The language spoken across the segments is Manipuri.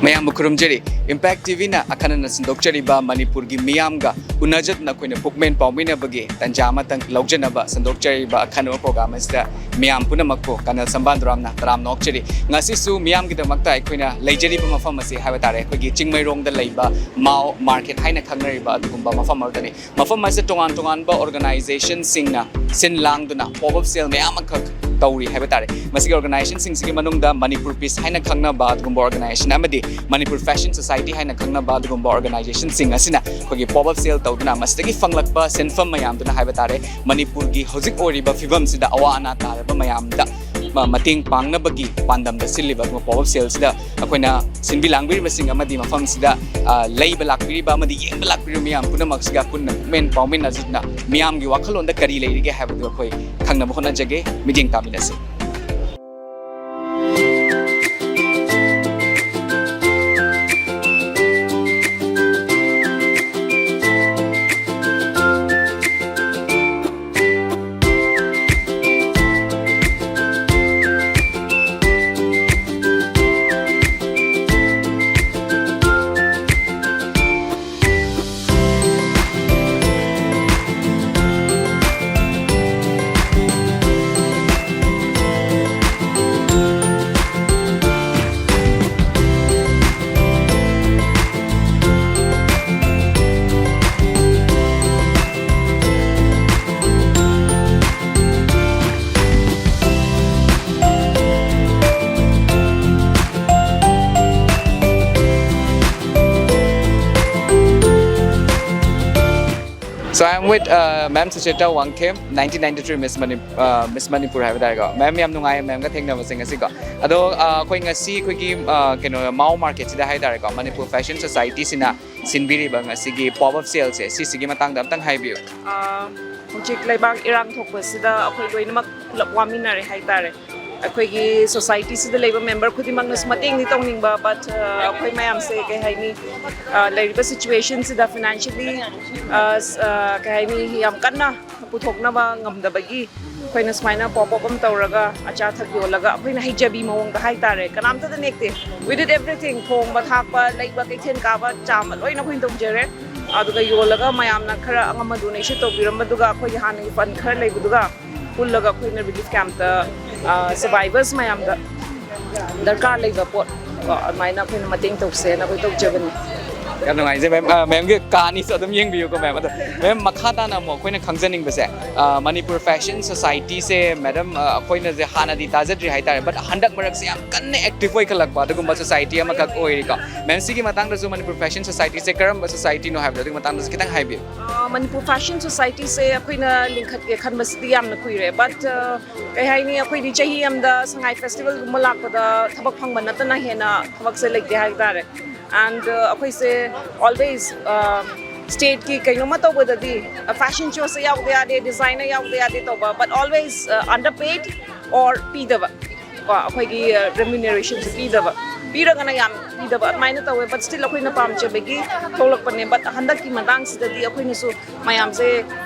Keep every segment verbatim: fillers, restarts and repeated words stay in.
ꯃꯌꯥꯝꯕꯨ ꯈꯨꯔꯨꯝꯖꯔꯤ꯫ Impact ꯇꯤ ꯚꯤꯅ ꯑꯈꯟꯅꯅ ꯁꯟꯗꯣꯛꯆꯔꯤꯕ ꯃꯅꯤꯄꯨꯔꯒꯤ ꯃꯤꯌꯥꯝꯒ ꯎꯅꯖꯗꯨꯅ ꯑꯩꯈꯣꯏꯅ ꯄꯨꯛꯃꯦꯟ ꯄꯥꯎꯃꯤꯟꯅꯕꯒꯤ ꯇꯥꯟꯖꯥ ꯑꯃꯇꯪ ꯂꯧꯖꯅꯕ ꯁꯟꯗꯣꯛꯆꯔꯤꯕ ꯑꯈꯟꯅꯕ ꯄ꯭ꯔꯣꯒ꯭ꯔꯥꯝ ꯑꯁꯤꯗ ꯃꯤꯌꯥꯝ ꯄꯨꯝꯅꯃꯛꯄꯨ ꯀꯔꯅꯦꯜ ꯁꯝꯕꯥꯟꯗꯨꯔꯥꯝꯅ ꯇꯔꯥꯝꯅ ꯑꯣꯛꯆꯔꯤ꯫ ꯉꯁꯤꯁꯨ ꯃꯤꯌꯥꯝꯒꯤꯗꯃꯛꯇ ꯑꯩꯈꯣꯏꯅ ꯂꯩꯖꯔꯤꯕ ꯃꯐꯝ ꯑꯁꯤ ꯍꯥꯏꯕ ꯇꯥꯔꯦ, ꯑꯩꯈꯣꯏꯒꯤ ꯆꯤꯡꯃꯩꯔꯣꯡꯗ ꯂꯩꯕ ꯃꯥꯎ ꯃꯥꯔꯀꯦꯠ ꯍꯥꯏꯅ ꯈꯪꯅꯔꯤꯕ ꯑꯗꯨꯒꯨꯝꯕ ꯃꯐꯝ ꯑꯃꯗꯅꯤ꯫ ꯃꯐꯝ ꯑꯁꯤꯗ ꯇꯣꯉꯥꯟ ꯇꯣꯉꯥꯟꯕ ꯑꯣꯔꯒꯅꯥꯏꯖꯦꯁꯟꯁꯤꯡꯅ ꯁꯤꯟ ꯂꯥꯡꯗꯨꯅ ꯄꯣꯞ ꯑꯞ ꯁꯦꯜ ꯃꯌꯥꯝ ꯑꯃꯈꯛ ꯇꯧꯔꯤ ꯍꯥꯏꯕ ꯇꯥꯔꯦ꯫ ꯃꯁꯤꯒꯤ ꯑꯣꯔꯒꯅꯥꯏꯖꯦꯁꯟꯁꯤꯡꯁꯤꯒꯤ ꯃꯅꯨꯡꯗ ꯃꯅꯤꯄꯨꯔ ꯄꯤꯁ ꯍꯥꯏꯅ ꯈꯪꯅꯕ ꯑꯗꯨꯒꯨꯝꯕ ꯑꯣꯔꯒꯅꯥꯏꯖꯦꯁꯟ ꯑꯃꯗꯤ ꯃꯅꯤꯄꯨꯔ ꯐꯦꯁꯟ ꯁꯣꯁꯥꯏꯇꯤ ꯍꯥꯏꯅ ꯈꯪꯅꯕ ꯑꯗꯨꯒꯨꯝꯕ ꯑꯣꯔꯒꯅꯥꯏꯖꯦꯁꯟꯁꯤꯡ ꯑꯁꯤꯅ ꯑꯩꯈꯣꯏꯒꯤ ꯄꯣꯞ ꯑꯞ ꯁꯦꯜ ꯇꯧꯗꯨꯅ ꯃꯁꯤꯗꯒꯤ ꯐꯪꯂꯛꯄ ꯁꯦꯟꯐꯝ ꯃꯌꯥꯝꯗꯨꯅ ꯍꯥꯏꯕ ꯇꯥꯔꯦ, ꯃꯅꯤꯄꯨꯔꯒꯤ ꯍꯧꯖꯤꯛ ꯑꯣꯏꯔꯤꯕ ꯐꯤꯕꯝꯁꯤꯗ ꯑꯋꯥ ꯑꯅꯥ ꯇꯥꯔꯕ ꯃꯌꯥꯝꯗ ꯃ-, ꯃꯇꯦꯡ ꯄꯥꯡꯅꯕꯒꯤ ꯄꯥꯟꯗꯝꯗ ꯁꯤꯜꯂꯤꯕ ꯑꯗꯨꯒꯨꯝꯕ ꯄꯣꯞ ꯑꯞ ꯁꯦꯜꯁꯤꯗ ꯑꯩꯈꯣꯏꯅ ꯁꯤꯟꯕꯤ ꯂꯥꯡꯕꯤꯔꯤꯕꯁꯤꯡ ꯑꯃꯗꯤ ꯃꯐꯝꯁꯤꯗ, ꯑ, ꯂꯩꯕ ꯂꯥꯛꯄꯤꯔꯤꯕ ꯑꯃꯗꯤ ꯌꯦꯡꯕ ꯂꯥꯛꯄꯤꯔꯤꯕ ꯃꯤꯌꯥꯝ ꯄꯨꯝꯅꯃꯛꯁꯤꯒ ꯄꯨꯟꯅ ꯄꯨꯛꯃꯦꯟ ꯄꯥꯎꯃꯤꯟꯅꯖꯗꯨꯅ ꯃꯤꯌꯥꯝꯒꯤ ꯋꯥꯈꯜꯂꯣꯟꯗ ꯀꯔꯤ ꯂꯩꯔꯤꯒꯦ ꯍꯥꯏꯕꯗꯨ ꯑꯩꯈꯣꯏ ꯈꯪꯅꯕ ꯍꯣꯠꯅꯖꯒꯦ꯫ ꯃꯤꯠꯌꯦꯡ ꯇꯥꯃꯤꯟꯅꯁꯤ꯫ With uh, Ma'am Sucheta Wangkhem, nineteen ninety-three Miss, Mani- uh, Miss Manipur ꯍꯥꯏꯕ ꯇꯥꯔꯦꯀꯣ. Ma'am, ꯌꯥꯝ ꯅꯨꯡꯉꯥꯏ ma'amꯒ ꯊꯦꯡꯅꯕꯁꯦ ꯉꯁꯤꯀꯣ. ꯑꯗꯣ uh, ꯑꯩꯈꯣꯏ ꯉꯁꯤ ꯑꯩꯈꯣꯏꯒꯤ uh, ꯀꯩꯅꯣ ꯃꯥꯎ ꯃꯥꯔꯀꯦꯠꯁꯤꯗ ꯍꯥꯏ ꯇꯥꯔꯦꯀꯣ, Manipur Fashion Societyꯁꯤꯅ ꯁꯤꯟꯕꯤꯔꯤꯕ ꯉꯁꯤꯒꯤ pop up saleꯁꯦ, ꯁꯤꯁꯤꯒꯤ ꯃꯇꯥꯡꯗ ꯑꯝꯇꯪ ꯍꯥꯏꯕꯤꯌꯨ꯫ ꯑ, ꯍꯧꯖꯤꯛ ꯂꯩꯕꯥꯛ ꯏꯔꯥꯡ ꯊꯣꯛꯄꯁꯤꯗ ꯑꯩꯈꯣꯏ ꯂꯣꯏꯅꯃꯛ ꯄꯨꯂꯞ ꯋꯥꯃꯤꯟꯅꯔꯦ ꯍꯥꯏꯇꯥꯔꯦ꯫ ꯑꯩꯈꯣꯏꯒꯤ ꯁꯣꯁꯥꯏꯇꯤꯁꯤꯗ ꯂꯩꯕ ꯃꯦꯝꯕꯔ ꯈꯨꯗꯤꯡꯃꯛꯅꯁꯨ ꯃꯇꯦꯡꯗꯤ ꯇꯧꯅꯤꯡꯕ, ꯕꯠ ꯑꯩꯈꯣꯏ ꯃꯌꯥꯝꯁꯦ ꯀꯩ ꯍꯥꯏꯅꯤ, ꯑ, ꯂꯩꯔꯤꯕ ꯁꯤꯆꯨꯋꯦꯁꯟꯁꯤꯗ ꯐꯤꯅꯥꯟꯁꯤꯌꯦꯜꯂꯤ, ꯑ, ꯁ- ꯑ, ꯀꯩ ꯍꯥꯏꯅꯤ, ꯌꯥꯝ ꯀꯟꯅ ꯄꯨꯊꯣꯛꯅꯕ ꯉꯝꯗꯕꯒꯤ ꯑꯩꯈꯣꯏꯅ ꯁꯨꯃꯥꯏꯅ ꯄꯣꯞ ꯑꯞ ꯑꯃ ꯇꯧꯔꯒ ꯑꯆꯥ ꯑꯊꯛ ꯌꯣꯜꯂꯒ ꯑꯩꯈꯣꯏꯅ ꯍꯩꯖꯕꯤ ꯃꯑꯣꯡꯗ ꯍꯥꯏꯇꯥꯔꯦ, ꯀꯅꯥꯝꯇꯗ ꯅꯦꯛꯇꯦ꯫ We did everything. ꯊꯣꯡꯕ ꯊꯥꯛꯄ, ꯂꯩꯕ, ꯀꯩꯊꯦꯜ ꯀꯥꯕ, ꯆꯥꯝꯕ ꯂꯣꯏꯅ ꯑꯩꯈꯣꯏꯅ ꯇꯧꯖꯔꯦ꯫ ꯑꯗꯨꯒ ꯌꯣꯜꯂꯒ ꯃꯌꯥꯝꯅ ꯈꯔ ꯑꯉꯝꯕ ꯗꯣꯅꯦꯁꯟ ꯇꯧꯕꯤꯔꯝꯕꯗꯨꯒ ꯑꯩꯈꯣꯏꯒꯤ ꯍꯥꯟꯅꯒꯤ ꯐꯟ ꯈꯔ ꯂꯩꯕꯗꯨꯒ ꯄꯨꯜꯂꯒ ꯑꯩꯈꯣꯏꯅ ꯔꯤꯂꯤꯐ ꯀꯦꯝꯞꯇ ꯁꯔꯚꯥꯏꯚꯔꯁ ꯃꯌꯥꯝꯗ ꯗꯔꯀꯥꯔ ꯂꯩꯕ ꯄꯣꯠ ꯀꯣ, ꯑꯗꯨꯃꯥꯏꯅ ꯑꯩꯈꯣꯏꯅ ꯃꯇꯦꯡ ꯇꯧꯁꯦꯅ ꯑꯩꯈꯣꯏ ꯇꯧꯖꯕꯅꯤ꯫ ꯌꯥꯝ ꯅꯨꯡꯉꯥꯏꯖꯩ ꯃꯦꯝ꯫ ꯑ, ꯃꯦꯝꯒꯤ ꯀꯥ ꯑꯅꯤꯁꯨ ꯑꯗꯨꯝ ꯌꯦꯡꯕꯤꯌꯨꯀꯣ ꯃꯦꯝ꯫ ꯑꯗꯣ ꯃꯦꯝ, ꯃꯈꯥ ꯇꯥꯅ ꯑꯃꯨꯛ ꯑꯩꯈꯣꯏꯅ ꯈꯪꯖꯅꯤꯡꯕꯁꯦ, ꯑ, ꯃꯅꯤꯄꯨꯔ ꯐꯦꯁꯟ ꯁꯣꯁꯥꯏꯇꯤꯁꯦ ꯃꯦꯗꯝ, ꯑ, ꯑꯩꯈꯣꯏꯅꯁꯦ ꯍꯥꯟꯅꯗꯤ ꯇꯥꯖꯗ꯭ꯔꯤ ꯍꯥꯏꯇꯥꯔꯦ, ꯕꯠ ꯍꯟꯗꯛ ꯃꯔꯛꯁꯦ ꯌꯥꯝ ꯀꯟꯅ ꯑꯦꯛꯇꯤꯚ ꯑꯣꯏꯈꯠꯂꯛꯄ ꯑꯗꯨꯒꯨꯝꯕ ꯁꯣꯁꯥꯏꯇꯤ ꯑꯃꯈꯛ ꯑꯣꯏꯔꯤꯀꯣ꯫ ꯃꯦꯝ, ꯁꯤꯒꯤ ꯃꯇꯥꯡꯗꯁꯨ ꯃꯅꯤꯄꯨꯔ ꯐꯦꯁꯟ ꯁꯣꯁꯥꯏꯇꯤꯁꯦ ꯀꯔꯝꯕ ꯁꯣꯁꯥꯏꯇꯤꯅꯣ ꯍꯥꯏꯕꯗꯣ ꯑꯗꯨꯒꯤ ꯃꯇꯥꯡꯗꯁꯨ ꯈꯤꯇꯪ ꯍꯥꯏꯕꯤꯌꯨ꯫ ꯑ, ꯃꯅꯤꯄꯨꯔ ꯐꯦꯁꯟ ꯁꯣꯁꯥꯏꯇꯤꯁꯦ ꯑꯩꯈꯣꯏꯅ ꯂꯤꯡꯈꯠꯀꯦ ꯈꯟꯕꯁꯤꯗꯤ ꯌꯥꯝꯅ ꯀꯨꯏꯔꯦ, ꯕꯠ ꯀꯩ ꯍꯥꯏꯅꯤ, ꯑꯩꯈꯣꯏꯗꯤ ꯆꯍꯤ ꯑꯃꯗ ꯁꯉꯥꯏ ꯐꯦꯁꯇꯤꯚꯦꯜꯒꯨꯝꯕ ꯂꯥꯛꯄꯗ ꯊꯕꯛ ꯐꯪꯕ ꯅꯠꯇꯅ ꯍꯦꯟꯅ ꯊꯕꯛꯁꯦ ꯂꯩꯇꯦ ꯍꯥꯏꯕ ꯇꯥꯔꯦ꯫ ꯑꯦꯟ ꯑꯩꯈꯣꯏꯁꯦ ꯑꯣꯜꯋꯦꯁ ꯁ꯭ꯇꯦꯠꯀꯤ ꯀꯩꯅꯣꯝꯃ ꯇꯧꯕꯗꯗꯤ, ꯐꯦꯁꯟ ꯁꯣꯁꯦ ꯌꯥꯎꯗ ꯌꯥꯗꯦ, ꯗꯤꯖꯥꯏꯅꯔ ꯌꯥꯎꯗ ꯌꯥꯗꯦ ꯇꯧꯕ, but always underpaid or ꯄꯤꯗꯕ ꯀꯣ, ꯑꯩꯈꯣꯏꯒꯤ ꯔꯦꯃ꯭ꯌꯨꯅꯔꯦꯁꯟꯁꯦ ꯄꯤꯗꯕ, ꯄꯤꯔꯒꯅ ꯌꯥꯝ ꯄꯤꯗꯕ ꯑꯗꯨꯃꯥꯏꯅ ꯇꯧꯋꯦ꯫ ꯕꯠ ꯁ꯭ꯇꯤꯜ ꯑꯩꯈꯣꯏꯅ ꯄꯥꯝꯖꯕꯒꯤ ꯊꯣꯛꯂꯛꯄꯅꯦ꯫ ꯕꯠ ꯍꯟꯗꯛꯀꯤ ꯃꯇꯥꯡꯁꯤꯗꯗꯤ ꯑꯩꯈꯣꯏꯅꯁꯨ ꯃꯌꯥꯝꯁꯦ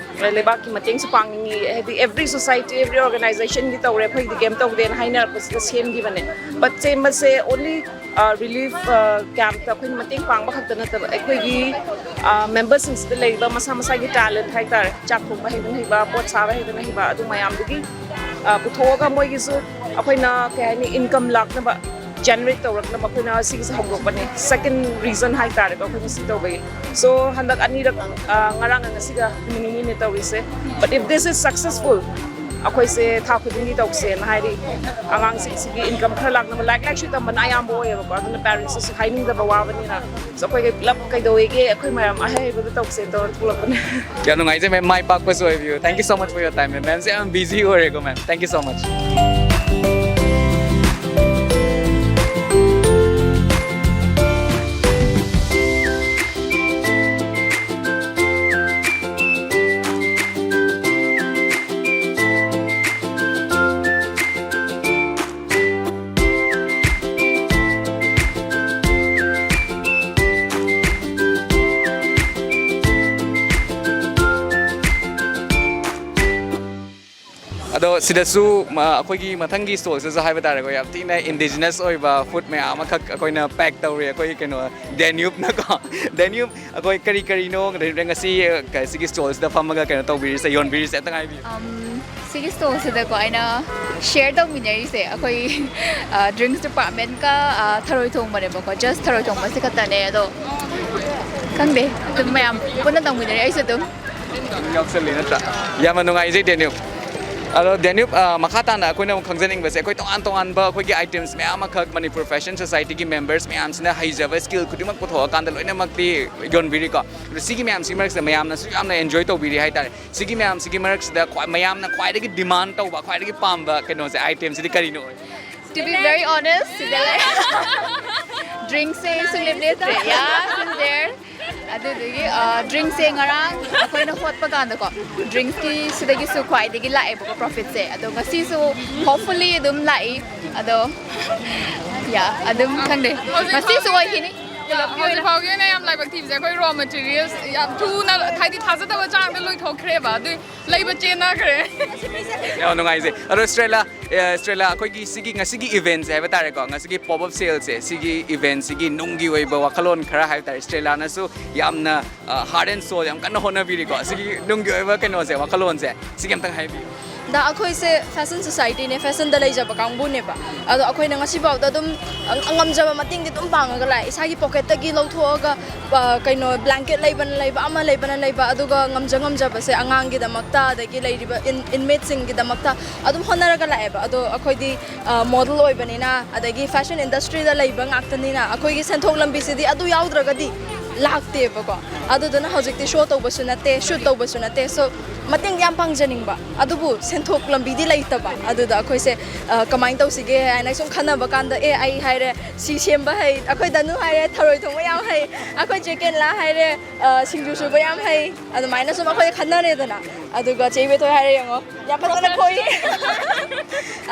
ꯂꯩꯕꯥꯛꯀꯤ ꯃꯇꯦꯡꯁꯨ ꯄꯥꯡꯅꯤꯡꯉꯤ꯫ ꯍꯥꯏꯗꯤ ꯑꯦꯕ꯭ꯔꯤ ꯁꯣꯁꯥꯏꯇꯤ, ꯑꯦꯕ꯭ꯔꯤ ꯑꯣꯔꯒꯅꯥꯏꯖꯦꯁꯟꯒꯤ ꯇꯧꯔꯦ, ꯑꯩꯈꯣꯏꯒꯤꯗꯤ ꯀꯩꯝ ꯇꯧꯗꯦꯅ ꯍꯥꯏꯅꯔꯛꯄꯁꯤꯗ ꯁꯦꯝꯈꯤꯕꯅꯦ꯫ ꯕꯠ ꯁꯦꯝꯕꯁꯦ ꯑꯣꯟꯂꯤ ꯔꯤꯂꯤꯐ ꯀꯦꯝꯞꯇ ꯑꯩꯈꯣꯏꯅ ꯃꯇꯦꯡ ꯄꯥꯡꯕ ꯈꯛꯇ ꯅꯠꯇꯕ, ꯑꯩꯈꯣꯏꯒꯤ ꯃꯦꯝꯕꯔꯁꯤꯡꯁꯤꯗ ꯂꯩꯔꯤꯕ ꯃꯁꯥ ꯃꯁꯥꯒꯤ ꯇꯦꯂꯦꯟꯠ ꯍꯥꯏꯇꯥꯔꯦ, ꯆꯥꯛ ꯊꯣꯡꯕ ꯍꯩꯕꯅ ꯍꯩꯕ, ꯄꯣꯠ ꯁꯥꯕ ꯍꯩꯕꯅ ꯍꯩꯕ, ꯑꯗꯨ ꯃꯌꯥꯝꯗꯨꯒꯤ ꯑ, ꯄꯨꯊꯣꯛꯑꯒ ꯃꯣꯏꯒꯤꯁꯨ ꯑꯩꯈꯣꯏꯅ ꯀꯩ ꯍꯥꯏꯅꯤ, ꯏꯟꯀꯝ ꯂꯥꯛꯅꯕ ꯖꯦꯅꯦꯔꯦꯠ ꯇꯧꯔꯛꯅꯕ ꯑꯩꯈꯣꯏꯅ ꯁꯤꯒꯤꯁꯦ ꯍꯧꯗꯣꯛꯄꯅꯦ꯫ ꯁꯦꯀꯦꯟ ꯔꯤꯖꯟ ꯍꯥꯏꯇꯥꯔꯦꯀꯣ ꯑꯩꯈꯣꯏꯅ ꯁꯤ ꯇꯧꯕꯒꯤ꯫ ꯁꯣ ꯍꯟꯗꯛ ꯑꯅꯤꯔꯛ, ꯑ, ꯉꯔꯥꯡꯒ ꯉꯁꯤꯒ ꯅꯨꯃꯤꯠ ꯅꯤꯅꯤꯅꯦ ꯇꯧꯔꯤꯁꯦ꯫ But if this is successful, ꯑꯩꯈꯣꯏꯁꯦ ꯊꯥ ꯈꯨꯗꯤꯡꯒꯤ ꯇꯧꯁꯦꯅ ꯍꯥꯏꯗꯤ ꯑꯉꯥꯡꯁꯤꯡꯁꯤꯒꯤ ꯏꯟꯀꯝ ꯈꯔ ꯂꯥꯛꯅꯕ, ꯂꯥꯏꯔꯤꯛ ꯂꯥꯏꯁꯨ ꯇꯝꯕꯅ ꯑꯌꯥꯝꯕ ꯑꯣꯏꯌꯦꯕꯀꯣ, ꯑꯗꯨꯅ ꯄꯦꯔꯦꯟꯁꯇꯁꯨ ꯍꯥꯏꯅꯤꯡꯗꯕ ꯋꯥꯕꯅꯤꯅ꯫ So ꯑꯩꯈꯣꯏꯒꯤ ꯄꯨꯂꯞ ꯀꯩꯗꯧꯋꯦꯒꯦ, ꯑꯩꯈꯣꯏ ꯃꯌꯥꯝ ꯑꯍꯩꯕꯗ ꯇꯧꯁꯦ ꯇꯧꯔ ꯊꯣꯛꯂꯛꯄꯅꯦ꯫ ꯌꯥꯝ ꯅꯨꯡꯉꯥꯏꯖꯩ ꯃꯦꯝ, ꯃꯥꯏ ꯄꯥꯛꯄꯁꯨ ꯑꯣꯏꯕꯤꯌꯨ꯫ Thank you so much for your time, ꯃꯦꯝ꯫ ꯃꯦꯝꯁꯦ ꯌꯥꯝ ꯕꯤꯖꯤ ꯑꯣꯏꯔꯦꯀꯣ ꯃꯦꯝ꯫ Thank you so much꯫ ꯑꯗꯣ ꯁꯤꯗꯁꯨ ꯃ-, ꯑꯩꯈꯣꯏꯒꯤ ꯃꯊꯪꯒꯤ ꯁ꯭ꯇꯣꯜꯁꯤꯗꯁꯨ ꯍꯥꯏꯕ ꯇꯥꯔꯦꯀꯣ, ꯌꯥꯝ ꯊꯤꯅ ꯏꯟꯗꯤꯖꯤꯅꯁ ꯑꯣꯏꯕ ꯐꯨꯗ ꯃꯌꯥꯝ ꯑꯃꯈꯛ ꯑꯩꯈꯣꯏꯅ ꯄꯦꯛ ꯇꯧꯔꯤ꯫ ꯑꯩꯈꯣꯏ ꯀꯩꯅꯣ, ꯗꯦꯅ꯭ꯌꯨꯕꯅꯀꯣ꯫ ꯗꯦꯅ꯭ꯌꯨꯕ, ꯑꯩꯈꯣꯏ ꯀꯔꯤ ꯀꯔꯤꯅꯣ ꯉꯁꯤ, ꯑ, ꯁꯤꯒꯤ ꯁ꯭ꯇꯣꯜꯁꯤꯗ ꯐꯝꯃꯒ ꯀꯩꯅꯣ ꯇꯧꯕꯤꯔꯤꯁꯦ, ꯌꯣꯟꯕꯤꯔꯤꯁꯦ, ꯑꯝꯇꯪ ꯍꯥꯏꯕꯤꯌꯨ꯫ ꯑꯝ, ꯁꯤꯒꯤ ꯁ꯭ꯇꯣꯜꯁꯤꯗꯀꯣ ꯑꯩꯅ ꯁꯤꯌꯔ ꯇꯧꯃꯤꯟꯅꯔꯤꯁꯦ ꯑꯩꯈꯣꯏ, ꯑ, ꯗ꯭ꯔꯤꯡꯁ ꯗꯤꯄꯥꯔꯠꯃꯦꯟꯀ, ꯑ, ꯊꯔꯣꯏ ꯊꯣꯡꯕꯅꯦꯕꯀꯣ꯫ ꯖꯁ ꯊꯔꯣꯏ ꯊꯣꯡꯕꯁꯤ ꯈꯛꯇꯅꯦ꯫ ꯑꯗꯣ ꯈꯪꯗꯦ, ꯑꯗꯨꯝ ꯃꯌꯥꯝ ꯄꯨꯟꯅ ꯇꯧꯃꯤꯟꯅꯔꯤ ꯑꯩꯁꯨ ꯑꯗꯨꯝ꯫ ꯌꯥꯎꯁꯜꯂꯤ ꯅꯠꯇ꯭ꯔꯥ? ꯌꯥꯝꯅ ꯅꯨꯡꯉꯥꯏꯖꯩ ꯗꯦꯅ꯭ꯌꯨꯕ꯫ ꯑꯗꯣ ꯗꯦꯅ꯭ꯌꯨꯕ, ꯑ, ꯃꯈꯥ ꯇꯥꯅ ꯑꯩꯈꯣꯏꯅ ꯑꯃꯨꯛ ꯈꯪꯖꯅꯤꯡꯕꯁꯦ, ꯑꯩꯈꯣꯏ ꯇꯣꯉꯥꯟ ꯇꯣꯉꯥꯟꯕ ꯑꯩꯈꯣꯏꯒꯤ ꯑꯥꯏꯇꯦꯝꯁ ꯃꯌꯥꯝ ꯑꯃꯈꯛ ꯃꯅꯤꯄꯨꯔ ꯐꯦꯁꯟ ꯁꯣꯁꯥꯏꯇꯤꯒꯤ ꯃꯦꯝꯕꯔꯁ ꯃꯌꯥꯝꯁꯤꯅ ꯍꯩꯖꯕ ꯁ꯭ꯀꯤꯜ ꯈꯨꯗꯤꯡꯃꯛ ꯄꯨꯊꯣꯛꯑꯀꯥꯟꯗ ꯂꯣꯏꯅꯃꯛꯇꯤ ꯌꯣꯟꯕꯤꯔꯤꯀꯣ꯫ ꯑꯗꯣ ꯁꯤꯒꯤ ꯃꯌꯥꯝꯁꯤꯒꯤ ꯃꯔꯛꯁꯤꯗ ꯃꯌꯥꯝꯅꯁꯨ ꯌꯥꯝꯅ ꯑꯦꯟꯖꯣꯏ ꯇꯧꯕꯤꯔꯤ ꯍꯥꯏꯇꯥꯔꯦ꯫ ꯁꯤꯒꯤ ꯃꯌꯥꯝꯁꯤꯒꯤ ꯃꯔꯛꯁꯤꯗ ꯈ꯭ꯋꯥꯏ, ꯃꯌꯥꯝꯅ ꯈ꯭ꯋꯥꯏꯗꯒꯤ ꯗꯤꯃꯥꯟ ꯇꯧꯕ, ꯈ꯭ꯋꯥꯏꯗꯒꯤ ꯄꯥꯝꯕ ꯀꯩꯅꯣꯁꯦ, ꯑꯥꯏꯇꯦꯝꯁꯤꯗꯤ ꯀꯔꯤꯅꯣ? To be very honest, ꯁꯤꯗ ꯂꯩ꯫ ꯗ꯭ꯔꯤꯡꯁꯦ ꯁꯨꯡꯂꯦꯞ ꯂꯦꯞꯇ꯭ꯔꯦ꯫ Yeah, still there. ꯑꯗꯨꯗꯨꯒꯤ, ꯑ, ꯗ꯭ꯔꯤꯡꯁꯦ ꯉꯔꯥꯡ ꯑꯩꯈꯣꯏꯅ ꯍꯣꯠꯄ ꯀꯥꯟꯗꯀꯣ, ꯗ꯭ꯔꯤꯡꯁꯀꯤ ꯁꯤꯗꯒꯤꯁꯨ ꯈ꯭ꯋꯥꯏꯗꯒꯤ ꯂꯥꯛꯑꯦꯕꯀꯣ ꯄ꯭ꯔꯣꯐꯤꯠꯁꯦ꯫ ꯑꯗꯣ ꯉꯁꯤꯁꯨ hopefully ꯑꯗꯨꯝ ꯂꯥꯛꯏ꯫ ꯑꯗꯣ, yeah, ꯑꯗꯨꯝ ꯈꯪꯗꯦ꯫ ꯉꯁꯤꯁꯨ ꯑꯣꯏꯈꯤꯅꯤ꯫ ꯄꯨꯂꯞꯀꯤ ꯑꯣꯏꯅ꯫ ꯍꯧꯖꯤꯛ ꯐꯥꯎꯒꯤ ꯑꯣꯏꯅ ꯌꯥꯝ ꯂꯥꯏꯕꯛ ꯊꯤꯕꯁꯦ, ꯑꯩꯈꯣꯏ ꯔꯣ ꯃꯦꯇꯤꯔꯤꯌꯦꯜꯁ ꯌꯥꯝ ꯊꯨꯅ, ꯍꯥꯏꯗꯤ ꯊꯥꯖꯗꯕ ꯆꯥꯡꯗ ꯂꯣꯏꯊꯣꯛꯈ꯭ꯔꯦꯕ꯫ ꯑꯗꯨꯏ ꯂꯩꯕ ꯆꯦꯟꯅꯈ꯭ꯔꯦ꯫ ꯌꯥꯝ ꯅꯨꯡꯉꯥꯏꯖꯩ꯫ ꯑꯗꯣ ꯁ꯭ꯇ꯭ꯔꯦꯂꯥ, ꯑꯦ, ꯁ꯭ꯇ꯭ꯔꯦꯂꯥ, ꯑꯩꯈꯣꯏꯒꯤ ꯁꯤꯒꯤ ꯉꯁꯤꯒꯤ ꯏꯚꯦꯟꯠꯁꯦ ꯍꯥꯏꯕ ꯇꯥꯔꯦꯀꯣ, ꯉꯁꯤꯒꯤ ꯄꯣꯞ ꯑꯞ ꯁꯦꯜꯁꯦ, ꯁꯤꯒꯤ ꯏꯚꯦꯟꯠꯁꯤꯒꯤ ꯅꯨꯡꯒꯤ ꯑꯣꯏꯕ ꯋꯥꯈꯜꯂꯣꯟ ꯈꯔ ꯍꯥꯏꯕ ꯇꯥꯔꯦ, ꯁ꯭ꯇ꯭ꯔꯦꯂꯥꯅꯁꯨ ꯌꯥꯝꯅ, ꯑ, heart and soul ꯌꯥꯝ ꯀꯟꯅ ꯍꯣꯠꯅꯕꯤꯔꯤꯀꯣ, ꯁꯤꯒꯤ ꯅꯨꯡꯒꯤ ꯑꯣꯏꯕ ꯀꯩꯅꯣꯁꯦ, ꯋꯥꯈꯜꯂꯣꯟꯁꯦ, ꯁꯤꯒꯤ ꯑꯝꯇꯪ ꯍꯥꯏꯕꯤꯌꯨ꯫ ꯑꯗ ꯑꯩꯈꯣꯏꯁꯦ ꯐꯦꯁꯟ ꯁꯣꯁꯥꯏꯇꯤꯅꯦ, ꯐꯦꯁꯟꯗ ꯂꯩꯖꯕ ꯀꯥꯡꯕꯨꯅꯦꯕ꯫ ꯑꯗꯣ ꯑꯩꯈꯣꯏꯅ ꯉꯁꯤꯐꯥꯎꯗ ꯑꯗꯨꯝ ꯉꯝꯖꯕ ꯃꯇꯦꯡꯗꯤ ꯑꯗꯨꯝ ꯄꯥꯡꯉꯒ ꯂꯥꯛꯑꯦ꯫ ꯏꯁꯥꯒꯤ ꯄꯣꯀꯦꯠꯇꯒꯤ ꯂꯧꯊꯣꯛꯑꯒ, ꯑ, ꯀꯩꯅꯣ, ꯕ꯭ꯂꯦꯡꯀꯦꯠ ꯂꯩꯕꯅ ꯂꯩꯕ, ꯑꯃ ꯂꯩꯕꯅ ꯂꯩꯕ, ꯑꯗꯨꯒ ꯉꯝꯖ ꯉꯝꯖꯕꯁꯦ ꯑꯉꯥꯡꯒꯤꯗꯃꯛꯇ, ꯑꯗꯒꯤ ꯂꯩꯔꯤꯕ ꯏꯟ-, ꯏꯟꯃꯦꯠꯁꯤꯡꯒꯤꯗꯃꯛꯇ ꯑꯗꯨꯝ ꯍꯣꯠꯅꯔꯒ ꯂꯥꯛꯑꯦꯕ꯫ ꯑꯗꯣ ꯑꯩꯈꯣꯏꯗꯤ, ꯑ, ꯃꯣꯗꯦꯜ ꯑꯣꯏꯕꯅꯤꯅ, ꯑꯗꯒꯤ ꯐꯦꯁꯟ ꯏꯟꯗꯁꯇ꯭ꯔꯤꯗ ꯂꯩꯕ ꯉꯥꯛꯇꯅꯤꯅ, ꯑꯩꯈꯣꯏꯒꯤ ꯁꯦꯟꯊꯣꯛ ꯂꯝꯕꯤꯁꯤꯗꯤ ꯑꯗꯨ ꯌꯥꯎꯗ꯭ꯔꯒꯗꯤ ꯂꯥꯛꯇꯦꯕꯀꯣ꯫ ꯑꯗꯨꯗꯨꯅ ꯍꯧꯖꯤꯛꯇꯤ ꯁꯣ ꯇꯧꯕꯁꯨ ꯅꯠꯇꯦ, ꯁꯨꯠ ꯇꯧꯕꯁꯨ ꯅꯠꯇꯦ꯫ So, ꯃꯇꯦꯡꯗꯤ ꯌꯥꯝ ꯄꯥꯡꯖꯅꯤꯡꯕ, ꯑꯗꯨꯕꯨ ꯁꯦꯟꯊꯣꯛ ꯂꯝꯕꯤꯗꯤ ꯂꯩꯇꯕ꯫ ꯑꯗꯨꯗ ꯑꯩꯈꯣꯏꯁꯦ, ꯑ, ꯀꯃꯥꯏꯅ ꯇꯧꯁꯤꯒꯦ ꯍꯥꯏꯅ ꯁꯨꯝ ꯈꯟꯅꯕ ꯀꯥꯟꯗ, ꯑꯦ, ꯑꯩ ꯍꯥꯏꯔꯦ ꯁꯤ ꯁꯦꯝꯕ ꯍꯩ, ꯑꯩꯈꯣꯏ ꯗꯅꯨ ꯍꯥꯏꯔꯦ ꯊꯔꯣꯏ ꯊꯣꯡꯕ ꯌꯥꯝ ꯍꯩ, ꯑꯩꯈꯣꯏ ꯆꯦ ꯀꯦꯟꯂꯥ ꯍꯥꯏꯔꯦ, ꯑ, ꯁꯤꯡꯖꯨ ꯁꯨꯕ ꯌꯥꯝ ꯍꯩ꯫ ꯑꯗꯨꯃꯥꯏꯅ ꯁꯨꯝ ꯑꯩꯈꯣꯏ ꯈꯟꯅꯔꯦꯗꯅ꯫ ꯑꯗꯨꯒ ꯆꯦ ꯏꯕꯦꯊꯣꯏ ꯍꯥꯏꯔꯦ, ꯌꯦꯡꯉꯣ, ꯌꯥꯝ ꯐꯖꯅ ꯈꯣꯏ꯫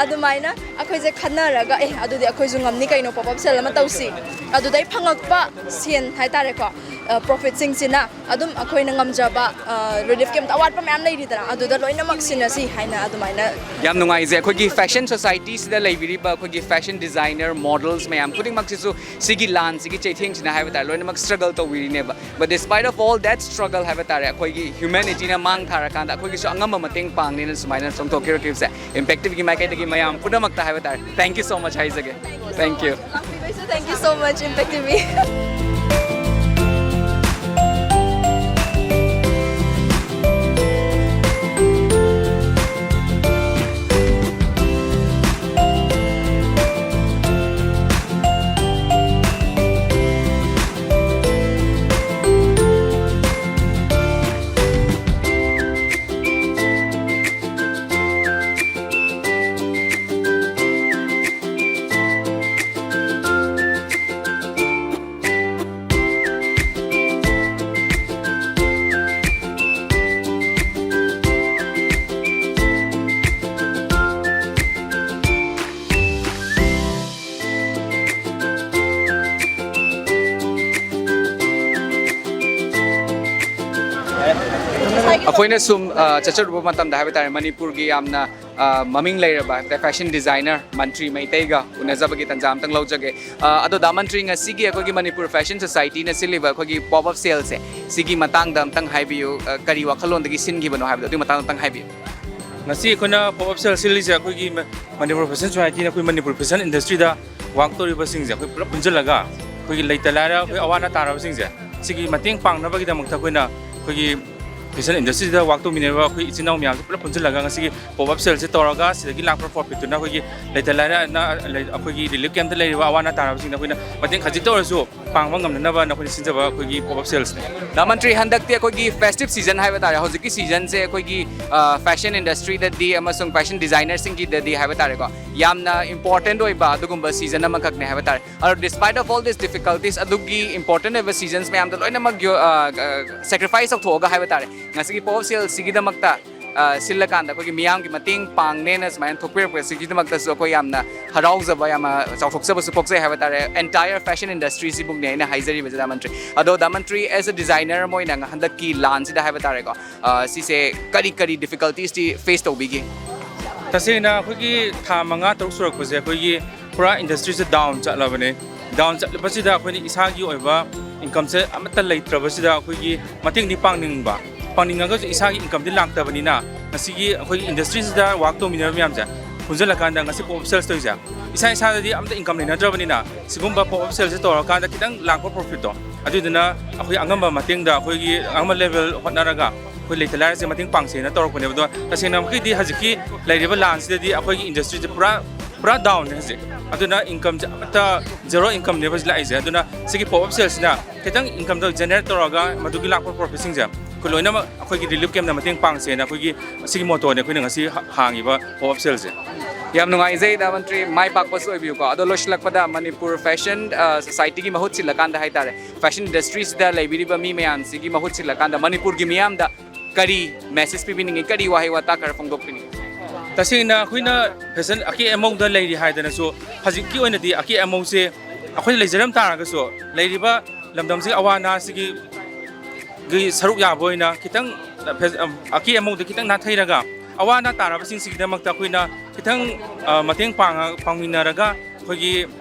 ꯑꯗꯨꯃꯥꯏꯅ ꯑꯩꯈꯣꯏꯁꯦ ꯈꯟꯅꯔꯒ, ꯑꯦ, ꯑꯗꯨꯗꯤ ꯑꯩꯈꯣꯏꯁꯨ ꯉꯝꯅꯤ ꯀꯩꯅꯣ, ꯄꯣꯞ ꯑꯞ ꯁꯦꯜ ꯑꯃ ꯇꯧꯁꯤ꯫ ꯑꯗꯨꯗꯩ ꯐꯪꯉꯛꯄ ꯁꯦꯟ ꯍꯥꯏꯇꯥꯔꯦꯀꯣ, ꯑ, ꯄ꯭ꯔꯣꯐꯤꯠꯁꯤꯡꯁꯤꯅ ꯑꯗꯨꯝ ꯑꯩꯈꯣꯏꯅ ꯉꯝꯖꯕ, ꯑ, ꯔꯤꯂꯤꯐ ꯀꯦꯝꯞꯇ ꯑꯋꯥꯠꯄ ꯃꯌꯥꯝ ꯂꯩꯔꯤꯗꯅ, ꯑꯗꯨꯗ ꯂꯣꯏꯅꯃꯛ ꯁꯤꯟꯅꯁꯤ ꯍꯥꯏꯅ ꯑꯗꯨꯃꯥꯏꯅ꯫ ꯌꯥꯝ ꯅꯨꯡꯉꯥꯏꯖꯩ꯫ ꯑꯩꯈꯣꯏꯒꯤ ꯐꯦꯁꯟ ꯁꯣꯁꯥꯏꯇꯤꯁꯤꯗ ꯂꯩꯕꯤꯔꯤꯕ ꯑꯩꯈꯣꯏꯒꯤ ꯐꯦꯁꯟ ꯗꯤꯖꯥꯏꯅꯔ, ꯃꯣꯗꯦꯜꯁ ꯃꯌꯥꯝ ꯈꯨꯗꯤꯡꯃꯛꯁꯤꯁꯨ ꯁꯤꯒꯤ ꯂꯥꯟꯁꯤꯒꯤ ꯆꯩꯊꯦꯡꯁꯤꯅ ꯍꯥꯏꯕ ꯇꯥꯔꯦ, ꯂꯣꯏꯅꯃꯛ struggle ꯇꯧꯕꯤꯔꯤꯅꯦꯕ꯫ But despite of all that struggle ꯍꯥꯏꯕ ꯇꯥꯔꯦ, ꯑꯩꯈꯣꯏꯒꯤ ꯍ꯭ꯌꯨꯃꯦꯅꯤꯇꯤꯅ ꯃꯥꯡ ꯊꯥꯔꯀꯥꯟꯗ ꯑꯩꯈꯣꯏꯒꯤꯁꯨ ꯑꯉꯝꯕ ꯃꯇꯦꯡ ꯄꯥꯡꯅꯤꯅ ꯁꯨꯃꯥꯏꯅ ꯆꯣꯡꯊꯣꯛꯄꯤꯔꯛꯈꯤꯕꯁꯦ, ꯏꯝꯄꯦꯛꯇꯤꯚꯀꯤ ꯃꯥꯏꯀꯩꯗꯒꯤ ꯃꯌꯥꯝ ꯄꯨꯝꯅꯃꯛꯇ ꯍꯥꯏꯕ ꯇꯥꯔꯦ, thank you so much ꯍꯥꯏꯖꯒꯦ꯫ Thank you. ꯂꯥꯛꯄꯤꯕꯩꯁꯨ thank you so much, impact T V. ꯑꯩꯈꯣꯏꯅ ꯁꯨꯝ, ꯑ, ꯆꯠꯆꯔꯨꯕ ꯃꯇꯝꯗ ꯍꯥꯏꯕ ꯇꯥꯔꯦ, ꯃꯅꯤꯄꯨꯔꯒꯤ ꯌꯥꯝꯅ, ꯑ, ꯃꯃꯤꯡ ꯂꯩꯔꯕ ꯍꯥꯏꯕ ꯇꯥꯔꯦ, ꯐꯦꯁꯟ ꯗꯤꯖꯥꯏꯅꯔ ꯃꯟꯇ꯭ꯔꯤ ꯃꯩꯇꯩꯒ ꯎꯅꯖꯕꯒꯤ ꯇꯥꯟꯖꯥ ꯑꯝꯇꯪ ꯂꯧꯖꯒꯦ꯫ ꯑ, ꯑꯗꯣ ꯗꯥ ꯃꯟꯇ꯭ꯔꯤ, ꯉꯁꯤꯒꯤ ꯑꯩꯈꯣꯏꯒꯤ ꯃꯅꯤꯄꯨꯔ ꯐꯦꯁꯟ ꯁꯣꯁꯥꯏꯇꯤꯅ ꯁꯤꯜꯂꯤꯕ ꯑꯩꯈꯣꯏꯒꯤ ꯄꯣꯞ ꯑꯞ ꯁꯦꯜꯁꯦ, ꯁꯤꯒꯤ ꯃꯇꯥꯡꯗ ꯑꯝꯇꯪ ꯍꯥꯏꯕꯤꯌꯨ꯫ ꯑ, ꯀꯔꯤ ꯋꯥꯈꯜꯂꯣꯟꯗꯒꯤ ꯁꯤꯟꯈꯤꯕꯅꯣ ꯍꯥꯏꯕꯗꯣ, ꯑꯗꯨꯒꯤ ꯃꯇꯥꯡꯗ ꯑꯝꯇꯪ ꯍꯥꯏꯕꯤꯌꯨ꯫ ꯉꯁꯤ ꯑꯩꯈꯣꯏꯅ pop up sale ꯁꯤꯜꯂꯤꯁꯦ ꯑꯩꯈꯣꯏꯒꯤ ꯃ-, ꯃꯅꯤꯄꯨꯔ ꯐꯦꯁꯟ ꯁꯣꯁꯥꯏꯇꯤꯅ ꯑꯩꯈꯣꯏ ꯃꯅꯤꯄꯨꯔ ꯐꯦꯁꯟ ꯏꯟꯗꯁꯇ꯭ꯔꯤꯗ ꯋꯥꯛ ꯇꯧꯔꯤꯕꯁꯤꯡꯁꯦ ꯑꯩꯈꯣꯏ ꯄꯨꯂꯞ ꯄꯨꯟꯁꯤꯜꯂꯒ ꯑꯩꯈꯣꯏꯒꯤ ꯂꯩꯇ ꯂꯥꯏꯔ ꯑꯩꯈꯣꯏ ꯑꯋꯥ ꯑꯅꯥ ꯇꯥꯔꯕꯁꯤꯡꯁꯦ ꯁꯤꯒꯤ ꯃꯇꯦꯡ ꯄꯥꯡꯅꯕꯒꯤꯗꯃꯛꯇ ꯑꯩꯈꯣꯏꯅ ꯑꯩꯈꯣꯏꯒꯤ ꯐꯦꯁꯟ ꯏꯟꯗꯁꯇ꯭ꯔꯤꯗ ꯋꯥꯛ ꯇꯧꯃꯤꯟꯅꯔꯤꯕ ꯑꯩꯈꯣꯏ ꯏꯆꯤꯟ ꯏꯅꯥꯎ ꯃꯌꯥꯝꯁꯦ ꯄꯨꯂꯞ ꯄꯨꯟꯁꯤꯜꯂꯒ ꯉꯁꯤꯒꯤ pop up sale ꯁꯦ ꯇꯧꯔꯒ ꯁꯤꯗꯒꯤ ꯂꯥꯛꯄ profit ꯇꯨꯅ ꯑꯩꯈꯣꯏꯒꯤ ꯂꯩꯇ ꯂꯥꯏꯔ ꯑꯩꯈꯣꯏꯒꯤ relief camp ꯇ ꯂꯩꯔꯤꯕ ꯑꯋꯥ ꯑꯅꯥ ꯇꯥꯔꯕꯁꯤꯡꯗ ꯑꯩꯈꯣꯏꯅ ꯃꯇꯦꯡ ꯈꯖꯤꯛꯇ ꯑꯣꯏꯔꯁꯨ ꯄꯥꯡꯕ ꯉꯝꯅꯅꯕ ꯑꯩꯈꯣꯏꯅ ꯁꯤꯟꯖꯕ ꯑꯩꯈꯣꯏꯒꯤ pop up sale ꯁꯤꯅꯤ꯫ ꯗꯥ ꯃꯟꯇ꯭ꯔꯤ, ꯍꯟꯗꯛꯇꯤ ꯑꯩꯈꯣꯏꯒꯤ festive season ꯍꯥꯏꯕ ꯇꯥꯔꯦ, ꯍꯧꯖꯤꯛꯀꯤ season ꯁꯦ ꯑꯩꯈꯣꯏꯒꯤ ꯐꯦꯁꯟ ꯏꯟꯗꯁꯇ꯭ꯔꯤꯗꯗꯤ ꯑꯃꯁꯨꯡ ꯐꯦꯁꯟ ꯗꯤꯖꯥꯏꯅꯔꯁꯤꯡꯒꯤꯗꯗꯤ ꯍꯥꯏꯕ ꯇꯥꯔꯦꯀꯣ, ꯌꯥꯝꯅ important ꯑꯣꯏꯕ ꯑꯗꯨꯒꯨꯝꯕ season ꯑꯃꯈꯛꯅꯦ ꯍꯥꯏꯕ ꯇꯥꯔꯦ꯫ ꯑꯗꯣ despite of all these difficulties, ꯑꯗꯨꯒꯤ important ꯑꯣꯏꯕ seasons ꯃꯌꯥꯝꯗꯣ ꯂꯣꯏꯅꯃꯛ ꯌꯣ-, ꯑ, ꯑ, sacrifice ꯇꯧꯊꯣꯛꯑꯒ ꯍꯥꯏꯕ ꯇꯥꯔꯦ, ꯉꯁꯤꯒꯤ pop up sale ꯁꯤꯒꯤꯗꯃꯛꯇ, ꯑ, ꯁꯤꯜꯂꯀꯥꯟꯗ ꯑꯩꯈꯣꯏꯒꯤ ꯃꯤꯌꯥꯝꯒꯤ ꯃꯇꯦꯡ ꯄꯥꯡꯅꯦꯅ ꯁꯨꯃꯥꯏꯅ ꯊꯣꯛꯄꯤꯔꯛꯄꯁꯤꯒꯤꯗꯃꯛꯇꯁꯨ ꯑꯩꯈꯣꯏ ꯌꯥꯝꯅ ꯍꯔꯥꯎꯖꯕ, ꯌꯥꯝꯅ ꯆꯥꯎꯊꯣꯛꯆꯕꯁꯨ ꯄꯣꯛꯆꯩ ꯍꯥꯏꯕ ꯇꯥꯔꯦ꯫ Entire fashion industry ꯁꯤꯕꯨꯛꯅꯦ ꯑꯩꯅ ꯍꯥꯏꯖꯔꯤꯕꯁꯦ, ꯗꯥ ꯃꯟꯇ꯭ꯔꯤ꯫ ꯑꯗꯣ ꯗꯥ ꯃꯟꯇ꯭ꯔꯤ, as a designer ꯑꯃ ꯑꯣꯏꯅ ꯍꯟꯗꯛꯀꯤ ꯂꯥꯟꯁꯤꯗ ꯍꯥꯏꯕ ꯇꯥꯔꯦꯀꯣ, ꯑ, ꯁꯤꯁꯦ ꯀꯔꯤ ꯀꯔꯤ difficulties ꯇꯤ face ꯇꯧꯕꯤꯒꯦ? ꯇꯁꯦꯡꯅ ꯑꯩꯈꯣꯏꯒꯤ ꯊꯥ ꯃꯉꯥ ꯇꯔꯨꯛ ꯁꯨꯔꯛꯄꯁꯦ ꯑꯩꯈꯣꯏꯒꯤ ꯄꯨꯔꯥ industry ꯁꯦ down ꯆꯠꯂꯕꯅꯦ꯫ Down ꯆꯠꯂꯕꯁꯤꯗ ꯑꯩꯈꯣꯏꯅ ꯏꯁꯥꯒꯤ ꯑꯣꯏꯕ income ꯁꯦ ꯑꯃꯠꯇ ꯂꯩꯇ꯭ꯔꯕꯁꯤꯗ ꯑꯩꯈꯣꯏꯒꯤ ꯃꯇꯦꯡꯗꯤ ꯄꯥꯡꯅꯤꯡꯕ, ꯄꯥꯡꯅꯤꯡꯉꯒꯁꯨ ꯏꯁꯥꯒꯤ income ꯗꯤ ꯂꯥꯛꯇꯕꯅꯤꯅ ꯉꯁꯤꯒꯤ ꯑꯩꯈꯣꯏꯒꯤ industry ꯁꯤꯗ work ꯇꯧꯃꯤꯟꯅꯕ ꯃꯌꯥꯝꯁꯦ ꯄꯨꯟꯁꯤꯜꯂꯀꯥꯟꯗ ꯉꯁꯤ pop up sales ꯇꯧꯔꯤꯁꯦ ꯏꯁꯥ ꯏꯁꯥꯗꯗꯤ ꯑꯝꯇ income ꯂꯩꯅꯗ꯭ꯔꯕꯅꯤꯅ ꯁꯤꯒꯨꯝꯕ pop up sales ꯁꯦ ꯇꯧꯔꯀꯥꯟꯗ ꯈꯤꯇꯪ ꯂꯥꯛꯄ profit ꯇꯣ ꯑꯗꯨꯗꯨꯅ ꯑꯩꯈꯣꯏ ꯑꯉꯝꯕ ꯃꯇꯦꯡꯗ ꯑꯩꯈꯣꯏꯒꯤ ꯑꯉꯝꯕ level ꯍꯣꯠꯅꯔꯒ ꯑꯩꯈꯣꯏ ꯂꯩꯇ ꯂꯥꯏꯔꯁꯦ ꯃꯇꯦꯡ ꯄꯥꯡꯁꯦꯅ ꯇꯧꯔꯛꯄꯅꯦꯕ꯫ ꯑꯗꯣ ꯇꯁꯦꯡꯅꯃꯛꯀꯤꯗꯤ ꯍꯧꯖꯤꯛꯀꯤ ꯂꯩꯔꯤꯕ ꯂꯥꯟꯁꯤꯗꯗꯤ ꯑꯩꯈꯣꯏꯒꯤ industry ꯁꯦ ꯄꯨꯔꯥ, ꯄꯨꯔꯥ down ꯅꯦ ꯍꯧꯖꯤꯛ꯫ ꯑꯗꯨꯅ income ꯁꯦ ꯑꯃꯠꯇ zero income ꯅꯦꯕ ꯍꯧꯖꯤꯛ ꯂꯥꯛꯏꯁꯦ꯫ ꯑꯗꯨꯅ ꯁꯤꯒꯤ pop up sales ꯁꯤꯅ ꯈꯤꯇꯪ income ꯗꯣ generate ꯇꯧꯔꯒ ꯃꯗꯨꯒꯤ ꯂꯥꯛꯄ profit ꯁꯤꯡꯁꯦ ꯑꯩꯈꯣꯏ ꯂꯣꯏꯅꯃꯛ ꯑꯩꯈꯣꯏꯒꯤ relief camp ꯅ ꯃꯇꯦꯡ ꯄꯥꯡꯁꯦꯅ ꯑꯩꯈꯣꯏꯒꯤ ꯁꯤꯒꯤ motto ꯅꯦ ꯑꯩꯈꯣꯏꯅ ꯉꯁꯤ ꯍꯥ-, ꯍꯥꯡꯉꯤꯕ pop up sales ꯁꯦ꯫ ꯌꯥꯝ ꯅꯨꯡꯉꯥꯏꯖꯩ, ꯗꯥ ꯃꯟꯇ꯭ꯔꯤ, ꯃꯥꯏ ꯄꯥꯛꯄꯁꯨ ꯑꯣꯏꯕꯤꯌꯨꯀꯣ꯫ ꯑꯗꯣ ꯂꯣꯏꯁꯤꯜꯂꯛꯄꯗ ꯃꯅꯤꯄꯨꯔ ꯐꯦꯁꯟ, ꯑ, ꯁꯣꯁꯥꯏꯇꯤꯒꯤ ꯃꯍꯨꯠ ꯁꯤꯜꯂꯀꯥꯟꯗ ꯍꯥꯏꯇꯥꯔꯦ, ꯐꯦꯁꯟ ꯏꯟꯗꯁꯇ꯭ꯔꯤꯁꯤꯗ ꯂꯩꯕꯤꯔꯤꯕ ꯃꯤ ꯃꯌꯥꯝꯁꯤꯒꯤ ꯃꯍꯨꯠ ꯁꯤꯜꯂꯀꯥꯟꯗ ꯃꯅꯤꯄꯨꯔꯒꯤ ꯃꯤꯌꯥꯝꯗ ꯀꯔꯤ message ꯄꯤꯕꯤꯅꯤꯡꯉꯤ, ꯀꯔꯤ ꯋꯥꯍꯩ ꯋꯥꯇꯥ ꯈꯔ ꯐꯣꯡꯗꯣꯛꯄꯤꯅꯤꯡꯉꯤ? ꯇꯁꯦꯡꯅ ꯑꯩꯈꯣꯏꯅ ꯐꯦꯁꯟ ꯑꯀꯦ ꯑꯃꯧꯗ ꯂꯩꯔꯤ ꯍꯥꯏꯗꯅꯁꯨ ꯍꯧꯖꯤꯛꯀꯤ ꯑꯣꯏꯅꯗꯤ ꯑꯀꯦ ꯑꯃꯧꯁꯦ ꯑꯩꯈꯣꯏꯅ ꯂꯩꯖꯔꯝ ꯇꯥꯔꯒꯁꯨ ꯂꯩꯔꯤꯕ ꯂꯝꯗꯝꯁꯤꯒꯤ ꯑꯋꯥ ꯑꯅꯥꯁꯤꯒꯤ ꯒꯤ ꯁꯔꯨꯛ ꯌꯥꯕ ꯑꯣꯏꯅ ꯈꯤꯇꯪ, ꯑ, ꯐꯦꯁ-, ꯑ, ꯑꯀꯦ ꯑꯃꯧꯗ ꯈꯤꯇꯪ ꯅꯥꯊꯩꯔꯒ ꯑꯋꯥ ꯑꯅꯥ ꯇꯥꯔꯕꯁꯤꯡꯁꯤꯒꯤꯗꯃꯛꯇ ꯑꯩꯈꯣꯏꯅ ꯈꯤꯇꯪ, ꯑ, ꯃꯇꯦꯡ ꯄꯥꯡꯉ-, ꯄꯥꯡꯃꯤꯟꯅꯔꯒ ꯑꯩꯈꯣꯏꯒꯤ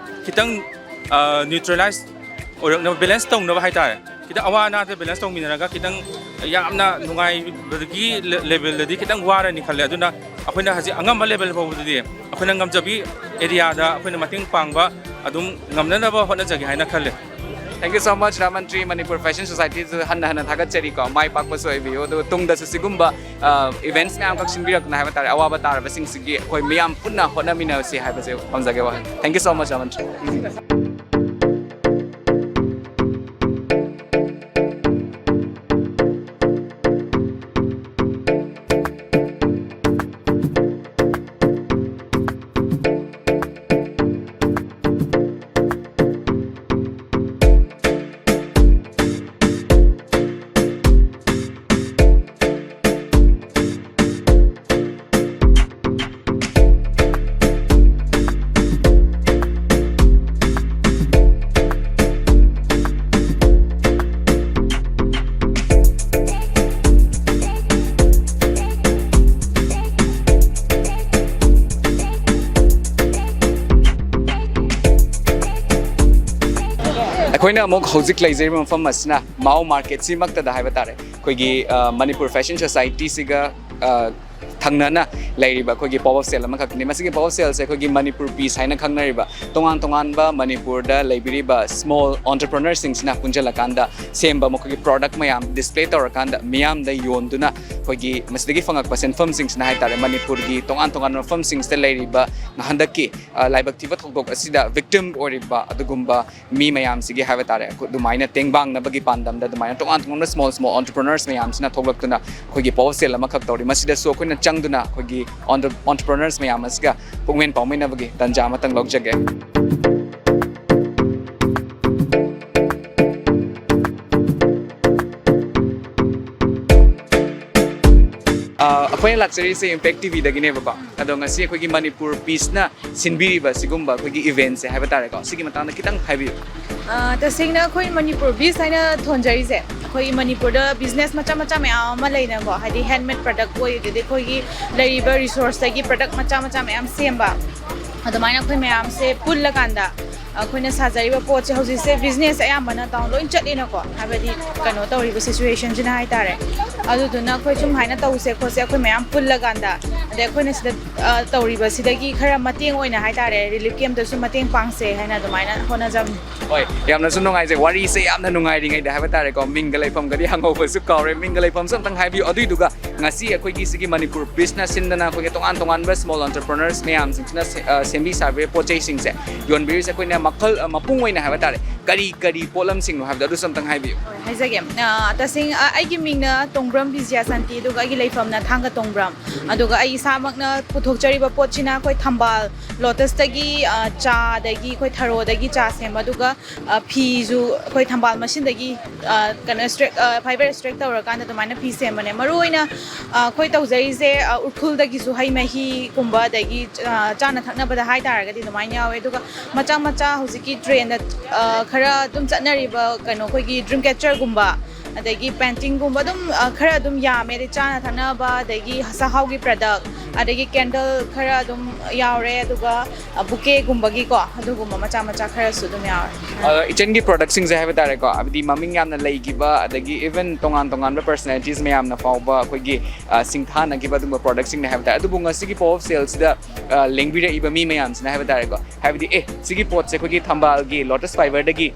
ꯈꯤꯇꯪ, ꯑ, neutralize ꯑꯣꯏꯔꯛꯅꯕ, balance ꯇꯧꯅꯕ ꯍꯥꯏꯇꯥꯔꯦ꯫ ꯈꯤꯇꯪ ꯑꯋꯥ ꯑꯅꯥꯗ ꯕꯦꯂꯦꯟꯁ ꯇꯧꯃꯤꯟꯅꯔꯒ ꯈꯤꯇꯪ ꯌꯥꯝꯅ ꯅꯨꯡꯉꯥꯏꯕꯒꯤ ꯂꯦ-, ꯂꯦꯚꯦꯜꯗꯗꯤ ꯈꯤꯇꯪ ꯋꯥꯔꯅꯤ ꯈꯜꯂꯦ꯫ ꯑꯗꯨꯅ ꯑꯩꯈꯣꯏꯅ ꯍꯧꯖꯤꯛ ꯑꯉꯝꯕ ꯂꯦꯚꯦꯜ ꯐꯥꯎꯕꯗꯗꯤ ꯑꯩꯈꯣꯏꯅ ꯉꯝꯖꯕꯤ ꯑꯦꯔꯤꯌꯥꯗ ꯑꯩꯈꯣꯏꯅ ꯃꯇꯦꯡ ꯄꯥꯡꯕ ꯑꯗꯨꯝ ꯉꯝꯅꯅꯕ ꯍꯣꯠꯅꯖꯒꯦ ꯍꯥꯏꯅ ꯈꯜꯂꯦ꯫ Thank you so much, Ramantri. Manipur fashion ꯁꯣꯁꯥꯏꯇꯤꯁꯨ ꯍꯟꯅ ꯍꯟꯅ ꯊꯥꯒꯠꯆꯔꯤꯀꯣ꯫ ꯃꯥꯏ ꯄꯥꯛꯄꯁꯨ ꯑꯣꯏꯕꯤꯌꯨ꯫ ꯑꯗꯨꯒ ꯇꯨꯡꯗꯁꯨ ꯁꯤꯒꯨꯝꯕ, ꯑ, ꯏꯚꯦꯟꯠꯁ ꯃꯌꯥꯝ ꯑꯃꯈꯛ ꯁꯤꯟꯕꯤꯔꯛꯇꯨꯅ ꯍꯥꯏꯕ ꯇꯥꯔꯦ, ꯑꯋꯥꯕ ꯇꯥꯔꯕꯁꯤꯡꯁꯤꯒꯤ ꯑꯩꯈꯣꯏ ꯃꯤꯌꯥꯝ ꯄꯨꯟꯅ ꯍꯣꯠꯅꯃꯤꯟꯅꯁꯤ ꯍꯥꯏꯕꯁꯦ ꯊꯝꯖꯒꯦ ꯋꯥꯍꯩ꯫ Thank you so much, ꯔꯥꯃꯟꯇ꯭ꯔꯤ꯫ ꯑꯩꯈꯣꯏꯅ ꯑꯃꯨꯛ ꯍꯧꯖꯤꯛ ꯂꯩꯖꯔꯤꯕ ꯃꯐꯝ ꯑꯁꯤꯅ ꯃꯥꯎ ꯃꯥꯔꯀꯦꯠꯁꯤꯃꯛꯇꯗ ꯍꯥꯏꯕ ꯇꯥꯔꯦ, ꯑꯩꯈꯣꯏꯒꯤ, ꯑ, ꯃꯅꯤꯄꯨꯔ ꯐꯦꯁꯟ ꯁꯣꯁꯥꯏꯇꯤꯁꯤꯒ, ꯑ, ꯊꯪꯅꯅ ꯂꯩꯔꯤꯕ ꯑꯩꯈꯣꯏꯒꯤ ꯄꯣꯞ ꯑꯞ ꯁꯦꯜ ꯑꯃꯈꯛꯅꯤ꯫ ꯃꯁꯤꯒꯤ ꯄꯣꯞ ꯑꯞ ꯁꯦꯜꯁꯦ ꯑꯩꯈꯣꯏꯒꯤ ꯃꯅꯤꯄꯨꯔ ꯄꯤꯁ ꯍꯥꯏꯅ ꯈꯪꯅꯔꯤꯕ ꯇꯣꯉꯥꯟ ꯇꯣꯉꯥꯟꯕ ꯃꯅꯤꯄꯨꯔꯗ ꯂꯩꯕꯤꯔꯤꯕ ꯁ꯭ꯃꯣꯜ ꯑꯣꯟꯇꯔꯄ꯭ꯔꯅꯔꯁꯤꯡꯁꯤꯅ ꯄꯨꯟꯁꯤꯜꯂꯀꯥꯟꯗ ꯁꯦꯝꯕ ꯃꯈꯣꯏꯒꯤ ꯄ꯭ꯔꯣꯗꯛ ꯃꯌꯥꯝ ꯗꯤꯁꯄ꯭ꯂꯦ ꯇꯧꯔꯀꯥꯟꯗ ꯃꯤꯌꯥꯝꯗ ꯌꯣꯟꯗꯨꯅ ꯑꯩꯈꯣꯏꯒꯤ ꯃꯁꯤꯗꯒꯤ ꯐꯪꯉꯛꯄ ꯁꯦꯟꯐꯝꯁꯤꯡꯁꯤꯅ ꯍꯥꯏꯇꯥꯔꯦ, ꯃꯅꯤꯄꯨꯔꯒꯤ ꯇꯣꯉꯥꯟ ꯇꯣꯉꯥꯟꯕ ꯃꯐꯝꯁꯤꯡꯁꯤꯗ ꯂꯩꯔꯤꯕ ꯍꯟꯗꯛꯀꯤ, ꯑ, ꯂꯥꯏꯕꯛ ꯊꯤꯕ ꯊꯧꯗꯣꯛ ꯑꯁꯤꯗ ꯚꯤꯛꯇꯤꯝ ꯑꯣꯏꯔꯤꯕ ꯑꯗꯨꯒꯨꯝꯕ ꯃꯤ ꯃꯌꯥꯝꯁꯤꯒꯤ ꯍꯥꯏꯕ ꯇꯥꯔꯦ, ꯑꯩꯈꯣꯏ ꯑꯗꯨꯃꯥꯏꯅ ꯇꯦꯡꯕꯥꯡꯅꯕꯒꯤ ꯄꯥꯟꯗꯝꯗ ꯑꯗꯨꯃꯥꯏꯅ ꯇꯣꯉꯥꯟ ꯇꯣꯉꯥꯟꯕ ꯁ꯭ꯃꯣꯜ ꯁ꯭ꯃꯣꯜ ꯑꯣꯟꯇꯔꯄ꯭ꯔꯅꯔꯁ ꯃꯌꯥꯝꯁꯤꯅ ꯊꯣꯛꯂꯛꯇꯨꯅ ꯑꯩꯈꯣꯏꯒꯤ ꯄꯣꯞ ꯑꯞ ꯁꯦꯜ ꯑꯃꯈꯛ ꯇꯧꯔꯤ꯫ ꯃꯁꯤꯗꯁꯨ ꯑꯩꯈꯣꯏꯅ ꯆꯪꯗꯨꯅ ꯑꯩꯈꯣꯏꯒꯤ ꯑꯣꯟꯇꯔ-, ꯑꯣꯟꯇꯔꯄ꯭ꯔꯅꯔꯁ ꯃꯌꯥꯝ ꯑꯁꯤꯒ ꯄꯨꯛꯃꯦꯟ ꯄꯥꯎꯃꯤꯟꯅꯕꯒꯤ ꯇꯥꯟꯖꯥ ꯑꯃꯇꯪ ꯂꯧꯖꯒꯦ꯫ ꯑ, ꯑꯩꯈꯣꯏꯅ ꯂꯥꯛꯆꯔꯤꯁꯦ ꯏꯝꯄꯦꯛ ꯇꯤꯚꯤꯗꯒꯤꯅꯦꯕꯀꯣ꯫ ꯑꯗꯣ ꯉꯁꯤ ꯑꯩꯈꯣꯏꯒꯤ ꯃꯅꯤꯄꯨꯔ ꯄꯤꯁꯅ ꯁꯤꯟꯕꯤꯔꯤꯕ ꯁꯤꯒꯨꯝꯕ ꯑꯩꯈꯣꯏꯒꯤ ꯏꯚꯦꯟꯠꯁꯦ ꯍꯥꯏꯕ ꯇꯥꯔꯦꯀꯣ, ꯁꯤꯒꯤ ꯃꯇꯥꯡꯗ ꯈꯤꯇꯪ ꯍꯥꯏꯕꯤꯌꯨ꯫ ꯑ, ꯇꯁꯦꯡꯅ ꯑꯩꯈꯣꯏ ꯃꯅꯤꯄꯨꯔ ꯕꯤꯁ ꯍꯥꯏꯅ ꯊꯣꯟꯖꯔꯤꯁꯦ, ꯑꯩꯈꯣꯏ ꯃꯅꯤꯄꯨꯔꯗ ꯕꯤꯖꯤꯅꯦꯁ ꯃꯆꯥ ꯃꯆꯥ ꯃꯌꯥꯝ ꯑꯃ ꯂꯩꯅꯀꯣ, ꯍꯥꯏꯗꯤ ꯍꯦꯟꯃꯦꯗ ꯄ꯭ꯔꯗꯛ ꯑꯣꯏ, ꯑꯗꯩꯗꯤ ꯑꯩꯈꯣꯏꯒꯤ ꯂꯩꯔꯤꯕ ꯔꯤꯁꯣꯔꯁꯇꯒꯤ ꯄ꯭ꯔꯗꯛ ꯃꯆꯥ ꯃꯆꯥ ꯃꯌꯥꯝ ꯁꯦꯝꯕ, ꯑꯗꯨꯃꯥꯏꯅ ꯑꯩꯈꯣꯏ ꯃꯌꯥꯝꯁꯦ ꯄꯨꯜꯂꯀꯥꯟꯗ ꯑꯩꯈꯣꯏꯅ ꯁꯥꯖꯔꯤꯕ ꯄꯣꯠꯁꯦ ꯍꯧꯖꯤꯛꯁꯦ ꯕꯤꯖꯤꯅꯦꯁ ꯑꯌꯥꯝꯕꯅ ꯇꯥꯎꯟ ꯂꯣꯏ ꯆꯠꯂꯤꯅꯀꯣ, ꯍꯥꯏꯕꯗꯤ ꯀꯩꯅꯣ ꯇꯧꯔꯤꯕ ꯁꯤꯆꯨꯋꯦꯁꯟꯁꯤꯅ ꯍꯥꯏꯇꯥꯔꯦ꯫ ꯑꯗꯨꯗꯨꯅ ꯑꯩꯈꯣꯏ ꯁꯨꯝ ꯍꯥꯏꯅ ꯇꯧꯁꯦ ꯈꯣꯠꯁꯦ ꯑꯩꯈꯣꯏ ꯃꯌꯥꯝ ꯄꯨꯜꯂꯀꯥꯟꯗ, ꯑꯗꯩ ꯑꯩꯈꯣꯏꯅ ꯁꯤꯗ ꯑ, ꯇꯧꯔꯤꯕꯁꯤꯗꯒꯤ ꯈꯔ ꯃꯇꯦꯡ ꯑꯣꯏꯅ ꯍꯥꯏꯇꯥꯔꯦ, ꯔꯤꯂꯤꯐ ꯀꯦꯝꯞꯇꯁꯨ ꯃꯇꯦꯡ ꯄꯥꯡꯁꯦ ꯍꯥꯏꯅ ꯑꯗꯨꯃꯥꯏꯅ ꯍꯣꯠꯅꯖꯕꯅꯤ꯫ ꯍꯣꯏ, ꯌꯥꯝꯅꯁꯨ ꯅꯨꯡꯉꯥꯏꯖꯩ꯫ ꯋꯥꯔꯤꯁꯦ ꯌꯥꯝꯅ ꯅꯨꯡꯉꯥꯏꯔꯤꯉꯩꯗ ꯍꯥꯏꯕ ꯇꯥꯔꯦꯀꯣ, ꯃꯤꯡꯒ ꯂꯩꯐꯝꯒꯗꯤ ꯍꯪꯍꯧꯕꯁꯨ ꯀꯥꯎꯔꯦ꯫ ꯃꯤꯡꯒ ꯂꯩꯐꯝꯁꯨ ꯑꯝꯇꯪ ꯍꯥꯏꯕꯤꯌꯨ꯫ ꯑꯗꯨꯏꯗꯨꯒ ꯉꯁꯤ ꯑꯩꯈꯣꯏꯒꯤ ꯁꯤꯒꯤ ꯃꯅꯤꯄꯨꯔ ꯕꯤꯁꯅ ꯁꯤꯟꯗꯅ ꯑꯩꯈꯣꯏꯒꯤ ꯇꯣꯉꯥꯟ ꯇꯣꯉꯥꯟꯕ ꯁ꯭ꯃꯣꯜ ꯑꯣꯟꯇꯔꯄ꯭ꯔꯤꯅꯔꯁ ꯃꯌꯥꯝꯁꯤꯡꯁꯤꯅ ꯁꯦ- ꯑ, ꯁꯦꯝꯕꯤ ꯁꯥꯕꯤꯕ ꯄꯣꯠ ꯆꯩꯁꯤꯡꯁꯦ ꯌꯣꯟꯕꯤꯔꯤꯁꯦ ꯑꯩꯈꯣꯏꯅ ꯃꯈꯜ ꯑ, ꯃꯄꯨꯡ ꯑꯣꯏꯅ ꯍꯥꯏꯕ ꯇꯥꯔꯦ, ꯀꯔꯤ ꯀꯔꯤ ꯄꯣꯠꯂꯝꯁꯤꯡꯅꯣ ꯍꯥꯏꯕꯗꯣ ꯑꯗꯨꯁꯨ ꯑꯝꯇꯪ ꯍꯥꯏꯕꯤꯌꯨ꯫ ꯍꯣꯏ, ꯍꯥꯏꯖꯒꯦ꯫ ꯑ, ꯇꯁꯦꯡ ꯑ, ꯑꯩꯒꯤ ꯃꯤꯡꯅ ꯇꯣꯡꯕ꯭ꯔꯝ ꯕꯤꯖꯌꯥꯁꯥꯟꯇꯤ, ꯑꯗꯨꯒ ꯑꯩꯒꯤ ꯂꯩꯐꯝꯅ ꯊꯥꯡꯒ ꯇꯣꯡꯕ꯭ꯔꯝ꯫ ꯑꯗꯨꯒ ꯑꯩ ꯏꯁꯥꯃꯛꯅ ꯄꯨꯊꯣꯛꯆꯔꯤꯕ ꯄꯣꯠꯁꯤꯅ ꯑꯩꯈꯣꯏ ꯊꯝꯕꯥꯜ ꯂꯣꯇꯁꯇꯒꯤ ꯑ, ꯆꯥ, ꯑꯗꯒꯤ ꯑꯩꯈꯣꯏ ꯊꯔꯣꯗꯒꯤ ꯆꯥ ꯁꯦꯝꯕ, ꯑꯗꯨꯒ ꯑ, ꯐꯤꯁꯨ ꯑꯩꯈꯣꯏ ꯊꯝꯕꯥꯜ ꯃꯁꯤꯟꯗꯒꯤ ꯑ, ꯀꯩꯅꯣ ꯁ꯭ꯇ꯭ꯔꯦꯛ ꯑ, ꯐꯥꯏꯕꯔ ꯁ꯭ꯇ꯭ꯔꯦꯛ ꯇꯧꯔꯀꯥꯟꯗ ꯑꯗꯨꯃꯥꯏꯅ ꯐꯤ ꯁꯦꯝꯕꯅꯦ꯫ ꯃꯔꯨꯑꯣꯏꯅ ꯑ, ꯑꯩꯈꯣꯏ ꯇꯧꯖꯔꯤꯁꯦ ꯑ, ꯎꯔꯈꯨꯜꯗꯒꯤꯁꯨ ꯍꯩ ꯃꯍꯤꯒꯨꯝꯕ, ꯑꯗꯒꯤ ꯑ, ꯆꯥꯅ ꯊꯛꯅꯕꯗ ꯍꯥꯏꯇꯥꯔꯒꯗꯤ ꯑꯗꯨꯃꯥꯏꯅ ꯌꯥꯎꯋꯦ꯫ ꯑꯗꯨꯒ ꯃꯆꯥ ꯃꯆꯥ ꯍꯧꯖꯤꯛꯀꯤ ꯇ꯭ꯔꯦꯟꯗ ꯑ, ꯈꯔ ꯑꯗꯨꯝ ꯆꯠꯅꯔꯤꯕ ꯀꯩꯅꯣ ꯑꯩꯈꯣꯏꯒꯤ ꯗ꯭ꯔꯤꯝ ꯀꯦꯆꯔꯒꯨꯝꯕ, ꯑꯗꯒꯤ ꯄꯦꯟꯇꯤꯡꯒꯨꯝꯕ ꯑꯗꯨꯝ ꯑ, ꯈꯔ ꯑꯗꯨꯝ ꯌꯥꯝꯃꯦ꯫ ꯑꯗꯩ ꯆꯥꯅ ꯊꯛꯅꯕ, ꯑꯗꯒꯤ ꯆꯥꯛꯍꯥꯎꯒꯤ ꯄ꯭ꯔꯗꯛ, ꯑꯗꯒꯤ ꯀꯦꯟꯗꯜ ꯈꯔ ꯑꯗꯨꯝ ꯌꯥꯎꯔꯦ꯫ ꯑꯗꯨꯒ ꯕꯨꯀꯦꯒꯨꯝꯕꯒꯤꯀꯣ, ꯑꯗꯨꯒꯨꯝꯕ ꯃꯆꯥ ꯃꯆꯥ ꯈꯔꯁꯨ ꯑꯗꯨꯝ ꯌꯥꯎꯔꯦ꯫ ꯑ, ꯏꯆꯟꯒꯤ ꯄ꯭ꯔꯗꯛꯁꯤꯡꯁꯦ ꯍꯥꯏꯕ ꯇꯥꯔꯦꯀꯣ, ꯍꯥꯏꯕꯗꯤ ꯃꯃꯤꯡ ꯌꯥꯝꯅ ꯂꯩꯈꯤꯕ, ꯑꯗꯒꯤ ꯏꯚꯟ ꯇꯣꯉꯥꯟ ꯇꯣꯉꯥꯟꯕ ꯄꯔꯁꯅꯦꯂꯤꯇꯤꯁ ꯃꯌꯥꯝꯅ ꯐꯥꯎꯕ ꯑꯩꯈꯣꯏꯒꯤ ꯑ, ꯁꯤꯡꯊꯥꯅꯈꯤꯕ ꯑꯗꯨꯒꯨꯝꯕ ꯄ꯭ꯔꯗꯛꯁꯤꯡꯅꯦ ꯍꯥꯏꯕ ꯇꯥꯔꯦ꯫ ꯑꯗꯨꯕꯨ ꯉꯁꯤꯒꯤ ꯄꯣꯞ ꯑꯞ ꯁꯦꯜꯁꯤꯗ ꯑ, ꯂꯦꯡꯕꯤꯔꯛꯏꯕ ꯃꯤ ꯃꯌꯥꯝꯁꯤꯅ ꯍꯥꯏꯕ ꯇꯥꯔꯦꯀꯣ, ꯍꯥꯏꯕꯗꯤ ꯑꯦ, ꯁꯤꯒꯤ ꯄꯣꯠꯁꯦ ꯑꯩꯈꯣꯏꯒꯤ ꯊꯝꯕꯥꯜꯒꯤ ꯂꯣꯇꯁ ꯐꯥꯏꯕꯔꯗꯒꯤ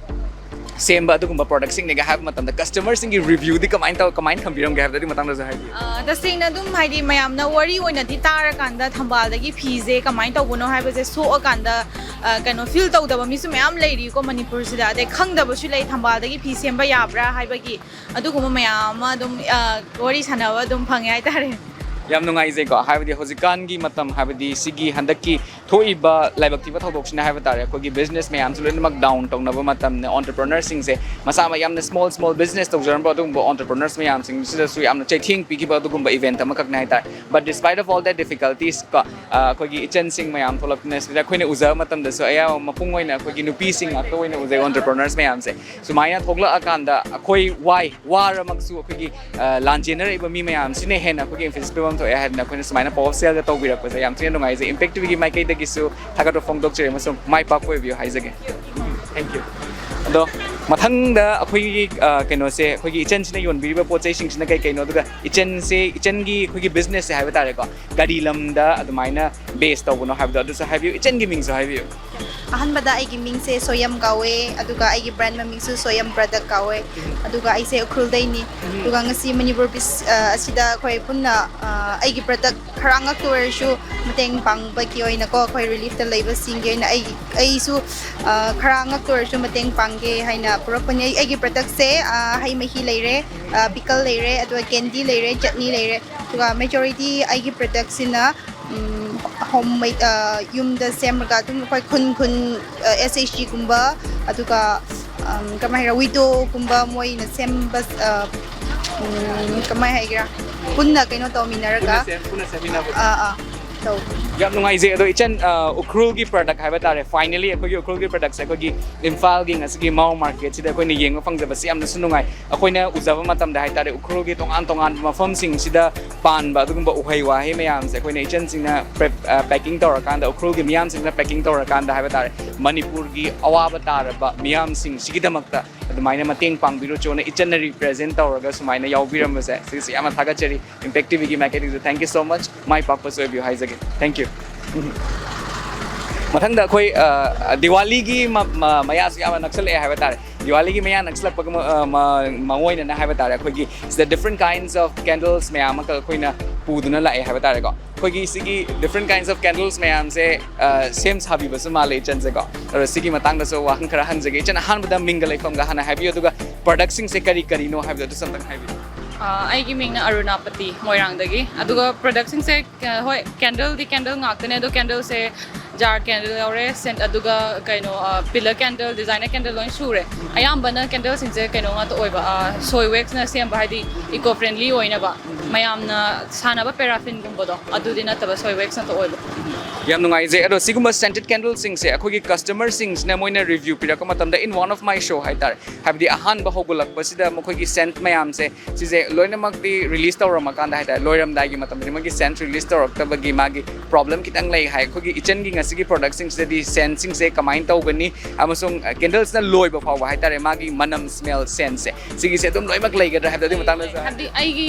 ꯁꯦꯝꯕ ꯑꯗꯨꯒꯨꯝꯕ ꯄ꯭ꯔꯗꯛꯁꯤꯡꯅꯦꯒ ꯍꯥꯏꯕ ꯃꯇꯝꯗ ꯀꯁꯇꯃꯔꯁꯤꯡꯒꯤ ꯔꯤꯚ꯭ꯌꯨꯗꯤ ꯀꯃꯥꯏꯅ ꯇꯧ ꯀꯃꯥꯏꯅ ꯊꯝꯕꯤꯔꯝꯒꯦ ꯍꯥꯏꯕꯗꯨ ꯑꯗꯨꯒꯤ ꯃꯇꯥꯡꯗꯁꯨ ꯍꯥꯏꯕꯤꯌꯨ꯫ ꯑ, ꯇꯁꯦꯡꯅ ꯑꯗꯨꯝ ꯍꯥꯏꯗꯤ ꯃꯌꯥꯝꯅ ꯋꯥꯔꯤ ꯑꯣꯏꯅꯗꯤ ꯇꯥꯔꯀꯥꯟꯗ ꯊꯝꯕꯥꯜꯗꯒꯤ ꯐꯤꯁꯦ ꯀꯃꯥꯏꯅ ꯇꯧꯕꯅꯣ ꯍꯥꯏꯕꯁꯦ ꯁꯣꯛꯑꯀꯥꯟꯗ ꯑ, ꯀꯩꯅꯣ ꯐꯤꯜ ꯇꯧꯗꯕ ꯃꯤꯁꯨ ꯃꯌꯥꯝ ꯂꯩꯔꯤꯀꯣ ꯃꯅꯤꯄꯨꯔꯁꯤꯗ꯫ ꯑꯗꯩ ꯈꯪꯗꯕꯁꯨ ꯂꯩ ꯊꯝꯕꯥꯜꯗꯒꯤ ꯐꯤ ꯁꯦꯝꯕ ꯌꯥꯕ꯭ꯔꯥ ꯍꯥꯏꯕꯒꯤ, ꯑꯗꯨꯒꯨꯝꯕ ꯃꯌꯥꯝ ꯑꯃ ꯑꯗꯨꯝ ꯑ, ꯋꯥꯔꯤ ꯁꯥꯟꯅꯕ ꯑꯗꯨꯝ ꯐꯪꯉꯦ ꯍꯥꯏꯇꯥꯔꯦ꯫ ꯌꯥꯝ ꯅꯨꯡꯉꯥꯏꯖꯩꯀꯣ, ꯍꯥꯏꯕꯗꯤ ꯍꯧꯖꯤꯛꯀꯥꯟꯒꯤ ꯃꯇꯝ, ꯍꯥꯏꯕꯗꯤ ꯁꯤꯒꯤ ꯍꯟꯗꯛꯀꯤ ꯊꯣꯛꯏꯕ ꯂꯥꯏꯕꯛ ꯊꯤꯕ ꯊꯧꯗꯣꯛꯁꯤꯅ ꯍꯥꯏꯕ ꯇꯥꯔꯦ, ꯑꯩꯈꯣꯏꯒꯤ ꯕꯤꯖꯤꯅꯦꯁ ꯃꯌꯥꯝꯁꯦ ꯂꯣꯏꯅꯃꯛ ꯗꯥꯎꯟ ꯇꯧꯅꯕ ꯃꯇꯝꯅꯦ꯫ ꯑꯣꯟꯇꯔꯄ꯭ꯔꯤꯅꯔꯁꯤꯡꯁꯦ ꯃꯁꯥ ꯃ-, ꯌꯥꯝꯅ ꯁ꯭ꯃꯣꯜ ꯁ꯭ꯃꯣꯜ ꯕꯤꯖꯤꯅꯦꯁ ꯇꯧꯖꯔꯝꯕ ꯑꯗꯨꯒꯨꯝꯕ ꯑꯣꯟꯇꯔꯄ꯭ꯔꯤꯅꯔꯁ ꯃꯌꯥꯝꯁꯤꯡꯁꯤꯗꯁꯨ ꯌꯥꯝꯅ ꯆꯩꯊꯦꯡ ꯄꯤꯈꯤꯕ ꯑꯗꯨꯒꯨꯝꯕ ꯏꯚꯦꯟꯠ ꯑꯃꯈꯛꯅꯦ ꯍꯥꯏꯇꯥꯔꯦ꯫ But despite of all that difficulties ꯀꯣ, ꯑ, ꯑꯩꯈꯣꯏꯒꯤ ꯏꯆꯟꯁꯤꯡ ꯃꯌꯥꯝ ꯊꯣꯛꯂꯛꯇꯅ ꯁꯤꯗ ꯑꯩꯈꯣꯏꯅ ꯎꯖꯕ ꯃꯇꯝꯗꯁꯨ ꯑꯌꯥꯝꯕ ꯃꯄꯨꯡ ꯑꯣꯏꯅ ꯑꯩꯈꯣꯏꯒꯤ ꯅꯨꯄꯤꯁꯤꯡ ꯉꯥꯛꯇ ꯑꯣꯏꯅ ꯎꯖꯩ ꯑꯣꯟꯇꯔꯄ꯭ꯔꯤꯅꯔꯁ ꯃꯌꯥꯝꯁꯦ꯫ ꯁꯨꯃꯥꯏꯅ ꯊꯣꯛꯂꯛꯑꯀꯥꯟꯗ ꯑꯩꯈꯣꯏ ꯋꯥꯏ, ꯋꯥꯔꯃꯛꯁꯨ ꯑꯩꯈꯣꯏꯒꯤ ꯑ, ꯂꯥꯟꯖꯦꯟꯅꯔꯛꯏꯕ ꯃꯤ ꯃꯌꯥꯝꯁꯤꯅ ꯍꯦꯟꯅ ꯑꯩꯈꯣꯏꯒꯤ emphasis ꯄꯤꯕ ꯑꯃ ꯊꯣꯛꯑꯦ ꯍꯥꯏꯗꯅ ꯑꯩꯈꯣꯏꯅ ꯁꯨꯃꯥꯏꯅ pop up sale ꯒ ꯇꯧꯕꯤꯔꯛꯄꯁꯦ ꯌꯥꯝ ꯊꯤꯅ ꯅꯨꯡꯉꯥꯏꯖꯩ꯫ Impact T V ꯒꯤ ꯃꯥꯏꯀꯩꯗꯒꯤꯁꯨ ꯊꯥꯒꯠꯄ ꯐꯣꯡꯗꯣꯛꯆꯔꯤ ꯑꯃꯁꯨꯡ ꯃꯥꯏ ꯄꯥꯛꯄ ꯑꯣꯏꯕꯤꯌꯨ ꯍꯥꯏꯖꯒꯦ꯫ Thank you. ꯑꯗꯣ ꯃꯊꯪꯗ ꯑꯩꯈꯣꯏꯒꯤ ꯑ, ꯀꯩꯅꯣꯁꯦ, ꯑꯩꯈꯣꯏꯒꯤ ꯏꯆꯟꯁꯤꯅ ꯌꯣꯟꯕꯤꯔꯤꯕ ꯄꯣꯠ ꯆꯩꯁꯤꯡꯁꯤꯅ ꯀꯩ ꯀꯩꯅꯣ, ꯑꯗꯨꯒ ꯏꯆꯟꯁꯦ, ꯏꯆꯟꯒꯤ ꯑꯩꯈꯣꯏꯒꯤ business ꯁꯦ ꯍꯥꯏꯕ ꯇꯥꯔꯦꯀꯣ, ꯀꯔꯤ ꯂꯝꯗ ꯑꯗꯨꯃꯥꯏꯅ base ꯇꯧꯕꯅꯣ ꯍꯥꯏꯕꯗꯣ ꯑꯗꯨꯁꯨ ꯍꯥꯏꯕꯤꯌꯨ꯫ ꯏꯆꯟꯒꯤ ꯃꯤꯡꯁꯨ ꯍꯥꯏꯕꯤꯌꯨ꯫ ꯑꯍꯥꯟꯕꯗ ꯑꯩꯒꯤ ꯃꯤꯡꯁꯦ ꯁꯣꯌꯝ ꯀꯧꯋꯦ, ꯑꯗꯨꯒ ꯑꯩꯒꯤ brand ꯃꯃꯤꯡꯁꯨ ꯁꯣꯌꯝ product ꯀꯧꯋꯦ꯫ ꯑꯗꯨꯒ ꯑꯩꯁꯦ ꯎꯈ꯭ꯔꯨꯜꯗꯩꯅꯤ꯫ ꯑꯗꯨꯒ ꯉꯁꯤ ꯃꯅꯤꯄꯨꯔ ꯕꯤꯁ ꯑ, ꯑꯁꯤꯗ ꯑꯩꯈꯣꯏ ꯄꯨꯟꯅ ꯑ, ꯑꯩꯒꯤ product ꯈꯔ ꯉꯛꯇ ꯑꯣꯏꯔꯁꯨ ꯃꯇꯦꯡ ꯄꯥꯡꯕꯒꯤ ꯑꯣꯏꯅꯀꯣ, ꯑꯩꯈꯣꯏ relief ꯇ ꯂꯩꯕꯁꯤꯡꯒꯤ ꯑꯣꯏꯅ ꯑꯩ ꯑꯩꯁꯨ ꯑ, ꯈꯔ ꯉꯛꯇ ꯑꯣꯏꯔꯁꯨ ꯃꯇꯦꯡ ꯄꯥꯡꯒꯦ ꯍꯥꯏꯅ ꯄꯨꯔꯛꯄꯅꯤ꯫ ꯑꯩ ꯑꯩꯒꯤ product ꯁꯦ ꯑ, ꯍꯩ ꯃꯍꯤ ꯂꯩꯔꯦ, ꯑ, pickle ꯂꯩꯔꯦ, ꯑꯗꯨꯒ candy ꯂꯩꯔꯦ, chutney ꯂꯩꯔꯦ꯫ ꯑꯗꯨꯒ majority ꯑꯩꯒꯤ product ꯁꯤꯅ ꯎꯝ, home made, ꯑ, ꯌꯨꯝꯗ ꯁꯦꯝꯃꯒ ꯑꯗꯨꯝ ꯑꯩꯈꯣꯏ ꯈꯨꯟ ꯈꯨꯟ, ꯑ, S H G ꯒꯨꯝꯕ, ꯑꯗꯨꯒ ꯎꯝ, ꯀꯃꯥꯏ ꯍꯥꯏꯒꯦꯔꯥ, widow ꯒꯨꯝꯕ ꯃꯣꯏꯅ ꯁꯦꯝꯕ, ꯑ, ꯎꯝ, ꯀꯃꯥꯏ ꯍꯥꯏꯒꯦꯔꯥ, ꯄꯨꯟꯅ ꯀꯩꯅꯣ ꯇꯧꯃꯤꯟꯅꯔꯒ ꯄꯨꯟꯅ ꯁꯦꯝ- ꯄꯨꯟꯅ ꯁꯦꯝꯃꯤꯟꯅꯕꯗꯣ꯫ ꯑꯥ ꯑꯥ ꯇꯧꯕꯅꯤ꯫ ꯌꯥꯝ ꯅꯨꯡꯉꯥꯏꯖꯩ꯫ ꯑꯗꯣ ꯏꯆꯟ, ꯑ, ꯎꯈ꯭ꯔꯨꯜꯒꯤ product ꯍꯥꯏꯕ ꯇꯥꯔꯦ, finally ꯑꯩꯈꯣꯏꯒꯤ ꯎꯈ꯭ꯔꯨꯜꯒꯤ product ꯁꯦ ꯑꯩꯈꯣꯏꯒꯤ ꯏꯝꯐꯥꯜꯒꯤ ꯉꯁꯤꯒꯤ ꯃꯥꯎ market ꯁꯤꯗ ꯑꯩꯈꯣꯏꯅ ꯌꯦꯡꯕ ꯐꯪꯖꯕꯁꯦ ꯌꯥꯝꯅꯁꯨ ꯅꯨꯡꯉꯥꯏ꯫ ꯑꯩꯈꯣꯏꯅ ꯎꯖꯕ ꯃꯇꯝꯗ ꯍꯥꯏ ꯇꯥꯔꯦ, ꯎꯈ꯭ꯔꯨꯜꯒꯤ ꯇꯣꯉꯥꯟ ꯇꯣꯉꯥꯟꯕ ꯃꯐꯝꯁꯤꯡꯁꯤꯗ ꯄꯥꯟꯕ ꯑꯗꯨꯒꯨꯝꯕ ꯎꯍꯩ ꯋꯥꯍꯩ ꯃꯌꯥꯝꯁꯦ ꯑꯩꯈꯣꯏꯅ ꯏꯆꯟꯁꯤꯡꯅ prep- ꯑ, packing ꯇꯧꯔꯀꯥꯟꯗ, ꯎꯈ꯭ꯔꯨꯜꯒꯤ ꯃꯤꯌꯥꯝꯁꯤꯡꯅ packing ꯇꯧꯔꯀꯥꯟꯗ ꯍꯥꯏꯕ ꯇꯥꯔꯦ, ꯃꯅꯤꯄꯨꯔꯒꯤ ꯑꯋꯥꯕ ꯇꯥꯔꯕ ꯃꯤꯌꯥꯝꯁꯤꯡꯁꯤꯒꯤꯗꯃꯛꯇ ꯑꯗꯨꯃꯥꯏꯅ ꯃꯇꯦꯡ ꯄꯥꯡꯕꯤꯔꯨꯆꯣꯅ ꯏꯆꯟꯅ represent ꯇꯧꯔꯒ ꯁꯨꯃꯥꯏꯅ ꯌꯥꯎꯕꯤꯔꯝꯕꯁꯦ, ꯁꯤꯒꯤꯁꯦ ꯌꯥꯝꯅ ꯊꯥꯒꯠꯆꯔꯤ꯫ Impact T V ꯒꯤ ꯃꯥꯏꯀꯩꯗꯒꯤꯁꯨ thank you so much, ꯃꯥꯏ ꯄꯥꯛꯄꯁꯨ ꯑꯣꯏꯕꯤꯌꯨ ꯍꯥꯏꯖꯒꯦ꯫ Thank you. ꯃꯊꯪꯗ ꯑꯩꯈꯣꯏ, ꯑ, ꯗꯤꯋꯥꯂꯤꯒꯤ ꯃ- ꯃ- ꯃꯌꯥꯁꯨ ꯌꯥꯝꯅ ꯅꯛꯁꯜꯂꯛꯑꯦ ꯍꯥꯏꯕ ꯇꯥꯔꯦ꯫ ꯗꯤꯋꯥꯂꯤꯒꯤ ꯃꯌꯥ ꯅꯛꯁꯜꯂꯛꯄꯒ ꯃ- ꯑ, ꯃ- ꯃꯥꯡꯑꯣꯏꯅꯅ ꯍꯥꯏꯕ ꯇꯥꯔꯦ, ꯑꯩꯈꯣꯏꯒꯤ ꯁꯤꯗ different kinds of candles ꯃꯌꯥꯝ ꯑꯃꯈꯛ ꯑꯩꯈꯣꯏꯅ ꯄꯨꯗꯨꯅ ꯂꯥꯛꯑꯦ ꯍꯥꯏꯕ ꯇꯥꯔꯦꯀꯣ꯫ ꯑꯩꯈꯣꯏꯒꯤ ꯁꯤꯒꯤ different kinds of candles ꯃꯌꯥꯝꯁꯦ, ꯑ, ꯁꯦꯝ ꯁꯥꯕꯤꯕꯁꯨ ꯃꯥꯜꯂꯦ ꯏꯆꯟꯁꯦꯀꯣ꯫ ꯑꯗꯣ ꯁꯤꯒꯤ ꯃꯇꯥꯡꯗꯁꯨ ꯋꯥꯍꯪ ꯈꯔ ꯍꯪꯖꯒꯦ꯫ ꯏꯆꯟ, ꯑꯍꯥꯟꯕꯗ ꯃꯤꯡꯒ ꯂꯩꯐꯝꯒ ꯍꯥꯟꯅ ꯍꯥꯏꯕꯤꯌꯨ, ꯑꯗꯨꯒ product ꯁꯤꯡꯁꯦ ꯀꯔꯤ ꯀꯔꯤꯅꯣ ꯍꯥꯏꯕꯗꯣ ꯑꯗꯨꯁꯨ ꯑꯝꯇꯪ ꯍꯥꯏꯕꯤꯌꯨ꯫ ꯑ, ꯑꯩꯒꯤ ꯃꯤꯡꯅ ꯑꯔꯨꯅꯥꯄꯇꯤ, ꯃꯣꯏꯔꯥꯡꯗꯒꯤ꯫ ꯑꯗꯨꯒ product ꯁꯤꯡꯁꯦ, ꯑ, ꯍꯣꯏ, candle ꯗꯤ candle ꯉꯥꯛꯇꯅꯦ, ꯑꯗꯣ candle ꯁꯦ jar candle ꯌꯥꯎꯔꯦ, scent, ꯑꯗꯨꯒ ꯀꯩꯅꯣ, ꯑ, pillar candle, designer candle ꯂꯣꯏ ꯁꯨꯔꯦ꯫ ꯑꯌꯥꯝꯕꯅ candle ꯁꯤꯡꯁꯦ ꯀꯩꯅꯣ ꯉꯥꯛꯇ ꯑꯣꯏꯕ, ꯑ, soy wax ꯅ ꯁꯦꯝꯕ, ꯍꯥꯏꯗꯤ eco friendly ꯑꯣꯏꯅꯕ꯫ ꯃꯌꯥꯝꯅ ꯁꯥꯟꯅꯕ ꯄꯦꯔꯥꯐꯤꯟꯒꯨꯝꯕꯗꯣ ꯑꯗꯨꯗꯤ ꯅꯠꯇꯕ, ꯁꯣꯏ ꯋꯦꯛꯁ ꯉꯥꯛꯇ ꯑꯣꯏꯕ꯫ ꯌꯥꯝ ꯅꯨꯡꯉꯥꯏꯖꯩ꯫ ꯑꯗꯣ ꯁꯤꯒꯨꯝꯕ scented candleꯁꯤꯡꯁꯦ ꯑꯩꯈꯣꯏꯒꯤ ꯀꯁꯇꯃꯔꯁꯤꯡꯁꯤꯅ ꯃꯣꯏꯅ ꯔꯤꯚ꯭ꯌꯨ ꯄꯤꯔꯛꯄ ꯃꯇꯝꯗ, in one of my show ꯍꯥꯏꯇꯥꯔꯦ, ꯍꯥꯏꯕꯗꯤ ꯑꯍꯥꯟꯕ ꯍꯧꯒꯠꯂꯛꯄꯁꯤꯗ ꯃꯈꯣꯏꯒꯤ ꯁꯦꯟꯠ ꯃꯌꯥꯝꯁꯦ, ꯁꯤꯁꯦ ꯂꯣꯏꯅꯃꯛꯇꯤ ꯔꯤꯂꯤꯁ ꯇꯧꯔꯝꯃꯀꯥꯟꯗ ꯍꯥꯏꯇꯥꯔꯦ, ꯂꯣꯏꯔꯝꯗꯥꯏꯒꯤ ꯃꯇꯝꯗꯗꯤ ꯃꯣꯏꯒꯤ ꯁꯦꯟꯠ ꯔꯤꯂꯤꯁ ꯇꯧꯔꯛꯇꯕꯒꯤ ꯃꯥꯒꯤ ꯄ꯭ꯔꯣꯕ꯭ꯂꯦꯝ ꯈꯤꯇꯪ ꯂꯩ ꯍꯥꯏ꯫ ꯑꯩꯈꯣꯏꯒꯤ ꯏꯆꯟꯒꯤ ꯉꯁꯤꯒꯤ ꯄ꯭ꯔꯣꯗꯛꯁꯤꯡꯁꯤꯗꯗꯤ ꯁꯦꯟꯠꯁꯤꯡꯁꯦ ꯀꯃꯥꯏꯅ ꯇꯧꯒꯅꯤ, ꯑꯃꯁꯨꯡ ꯀꯦꯟꯗꯜꯁꯤꯅ ꯂꯣꯏꯕ ꯐꯥꯎꯕ ꯍꯥꯏꯇꯥꯔꯦ, ꯃꯥꯒꯤ ꯃꯅꯝ, ꯁ꯭ꯃꯦꯜ, ꯁꯦꯟꯠꯁꯦ, ꯁꯤꯒꯤꯁꯦ ꯑꯗꯨꯝ ꯂꯣꯏꯅꯃꯛ ꯂꯩꯒꯗ꯭ꯔꯥ ꯍꯥꯏꯕꯗꯣ ꯑꯗꯨꯒꯤ ꯃꯇꯥꯡꯗꯁꯨ ꯍꯥꯏ꯫ ꯍꯥꯏꯕꯗꯤ ꯑꯩꯒꯤ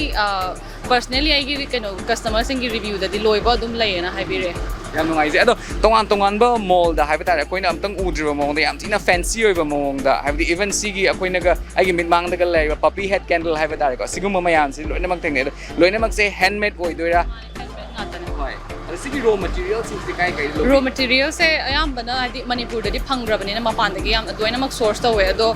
ꯄꯔꯁꯅꯦꯂꯤ ꯑꯩꯒꯤ ꯀꯩꯅꯣ ꯀꯁꯇꯃꯔꯁꯤꯡꯒꯤ ꯔꯤꯚ꯭ꯌꯨꯗꯗꯤ ꯂꯣꯏꯕ ꯑꯗꯨꯝ ꯂꯩꯌꯦꯅ ꯍꯥꯏꯕꯤꯔꯛꯑꯦ꯫ ꯌꯥꯝ ꯅꯨꯡꯉꯥꯏꯖꯩ꯫ ꯑꯗꯣ ꯇꯣꯉꯥꯟ ꯇꯣꯉꯥꯟꯕ ꯃꯣꯜꯗ ꯍꯥꯏꯕ ꯇꯥꯔꯦ, ꯑꯩꯈꯣꯏꯅ ꯑꯝꯇꯪ ꯎꯗ꯭ꯔꯤꯕ ꯃꯑꯣꯡꯗ, ꯌꯥꯝ ꯊꯤꯅ ꯐꯦꯟꯁꯤ ꯑꯣꯏꯕ ꯃꯑꯣꯡꯗ, ꯍꯥꯏꯕꯗꯤ ꯏꯚꯟ ꯁꯤꯒꯤ ꯑꯩꯈꯣꯏꯅꯒ ꯑꯩꯒꯤ ꯃꯤꯠꯃꯥꯡꯗꯒ ꯂꯩꯔꯤꯕ ꯄꯄꯤ ꯍꯦꯠ ꯀꯦꯟꯗꯜ ꯍꯥꯏꯕ ꯇꯥꯔꯦꯀꯣ, ꯁꯤꯒꯨꯝꯕ ꯃꯌꯥꯝꯁꯤ ꯂꯣꯏꯅꯃꯛ ꯊꯦꯡꯅꯩ꯫ ꯑꯗꯣ ꯂꯣꯏꯅꯃꯛꯁꯦ ꯍꯦꯟꯃꯦꯗ ꯑꯣꯏꯗꯣꯏꯔꯥ? ꯉꯥꯛꯇꯅꯦ꯫ ꯍꯣꯏ꯫ ꯑꯗꯣ ꯁꯤꯒꯤ ꯔꯣ ꯃꯦꯇꯤꯔꯤꯌꯦꯜꯁꯤꯡꯁꯤꯗꯤ ꯀꯥꯏ ꯀꯥꯏꯗ ꯂꯧꯒꯦ? ꯔꯣ ꯃꯦꯇꯤꯔꯤꯌꯦꯜꯁꯦ ꯑꯌꯥꯝꯕꯅ ꯍꯥꯏꯗꯤ ꯃꯅꯤꯄꯨꯔꯗꯗꯤ ꯐꯪꯗ꯭ꯔꯕꯅꯤꯅ ꯃꯄꯥꯟꯗꯒꯤ ꯌꯥꯝ ꯂꯣꯏꯅꯃꯛ ꯁꯣꯔꯁ ꯇꯧꯋꯦ꯫ ꯑꯗꯣ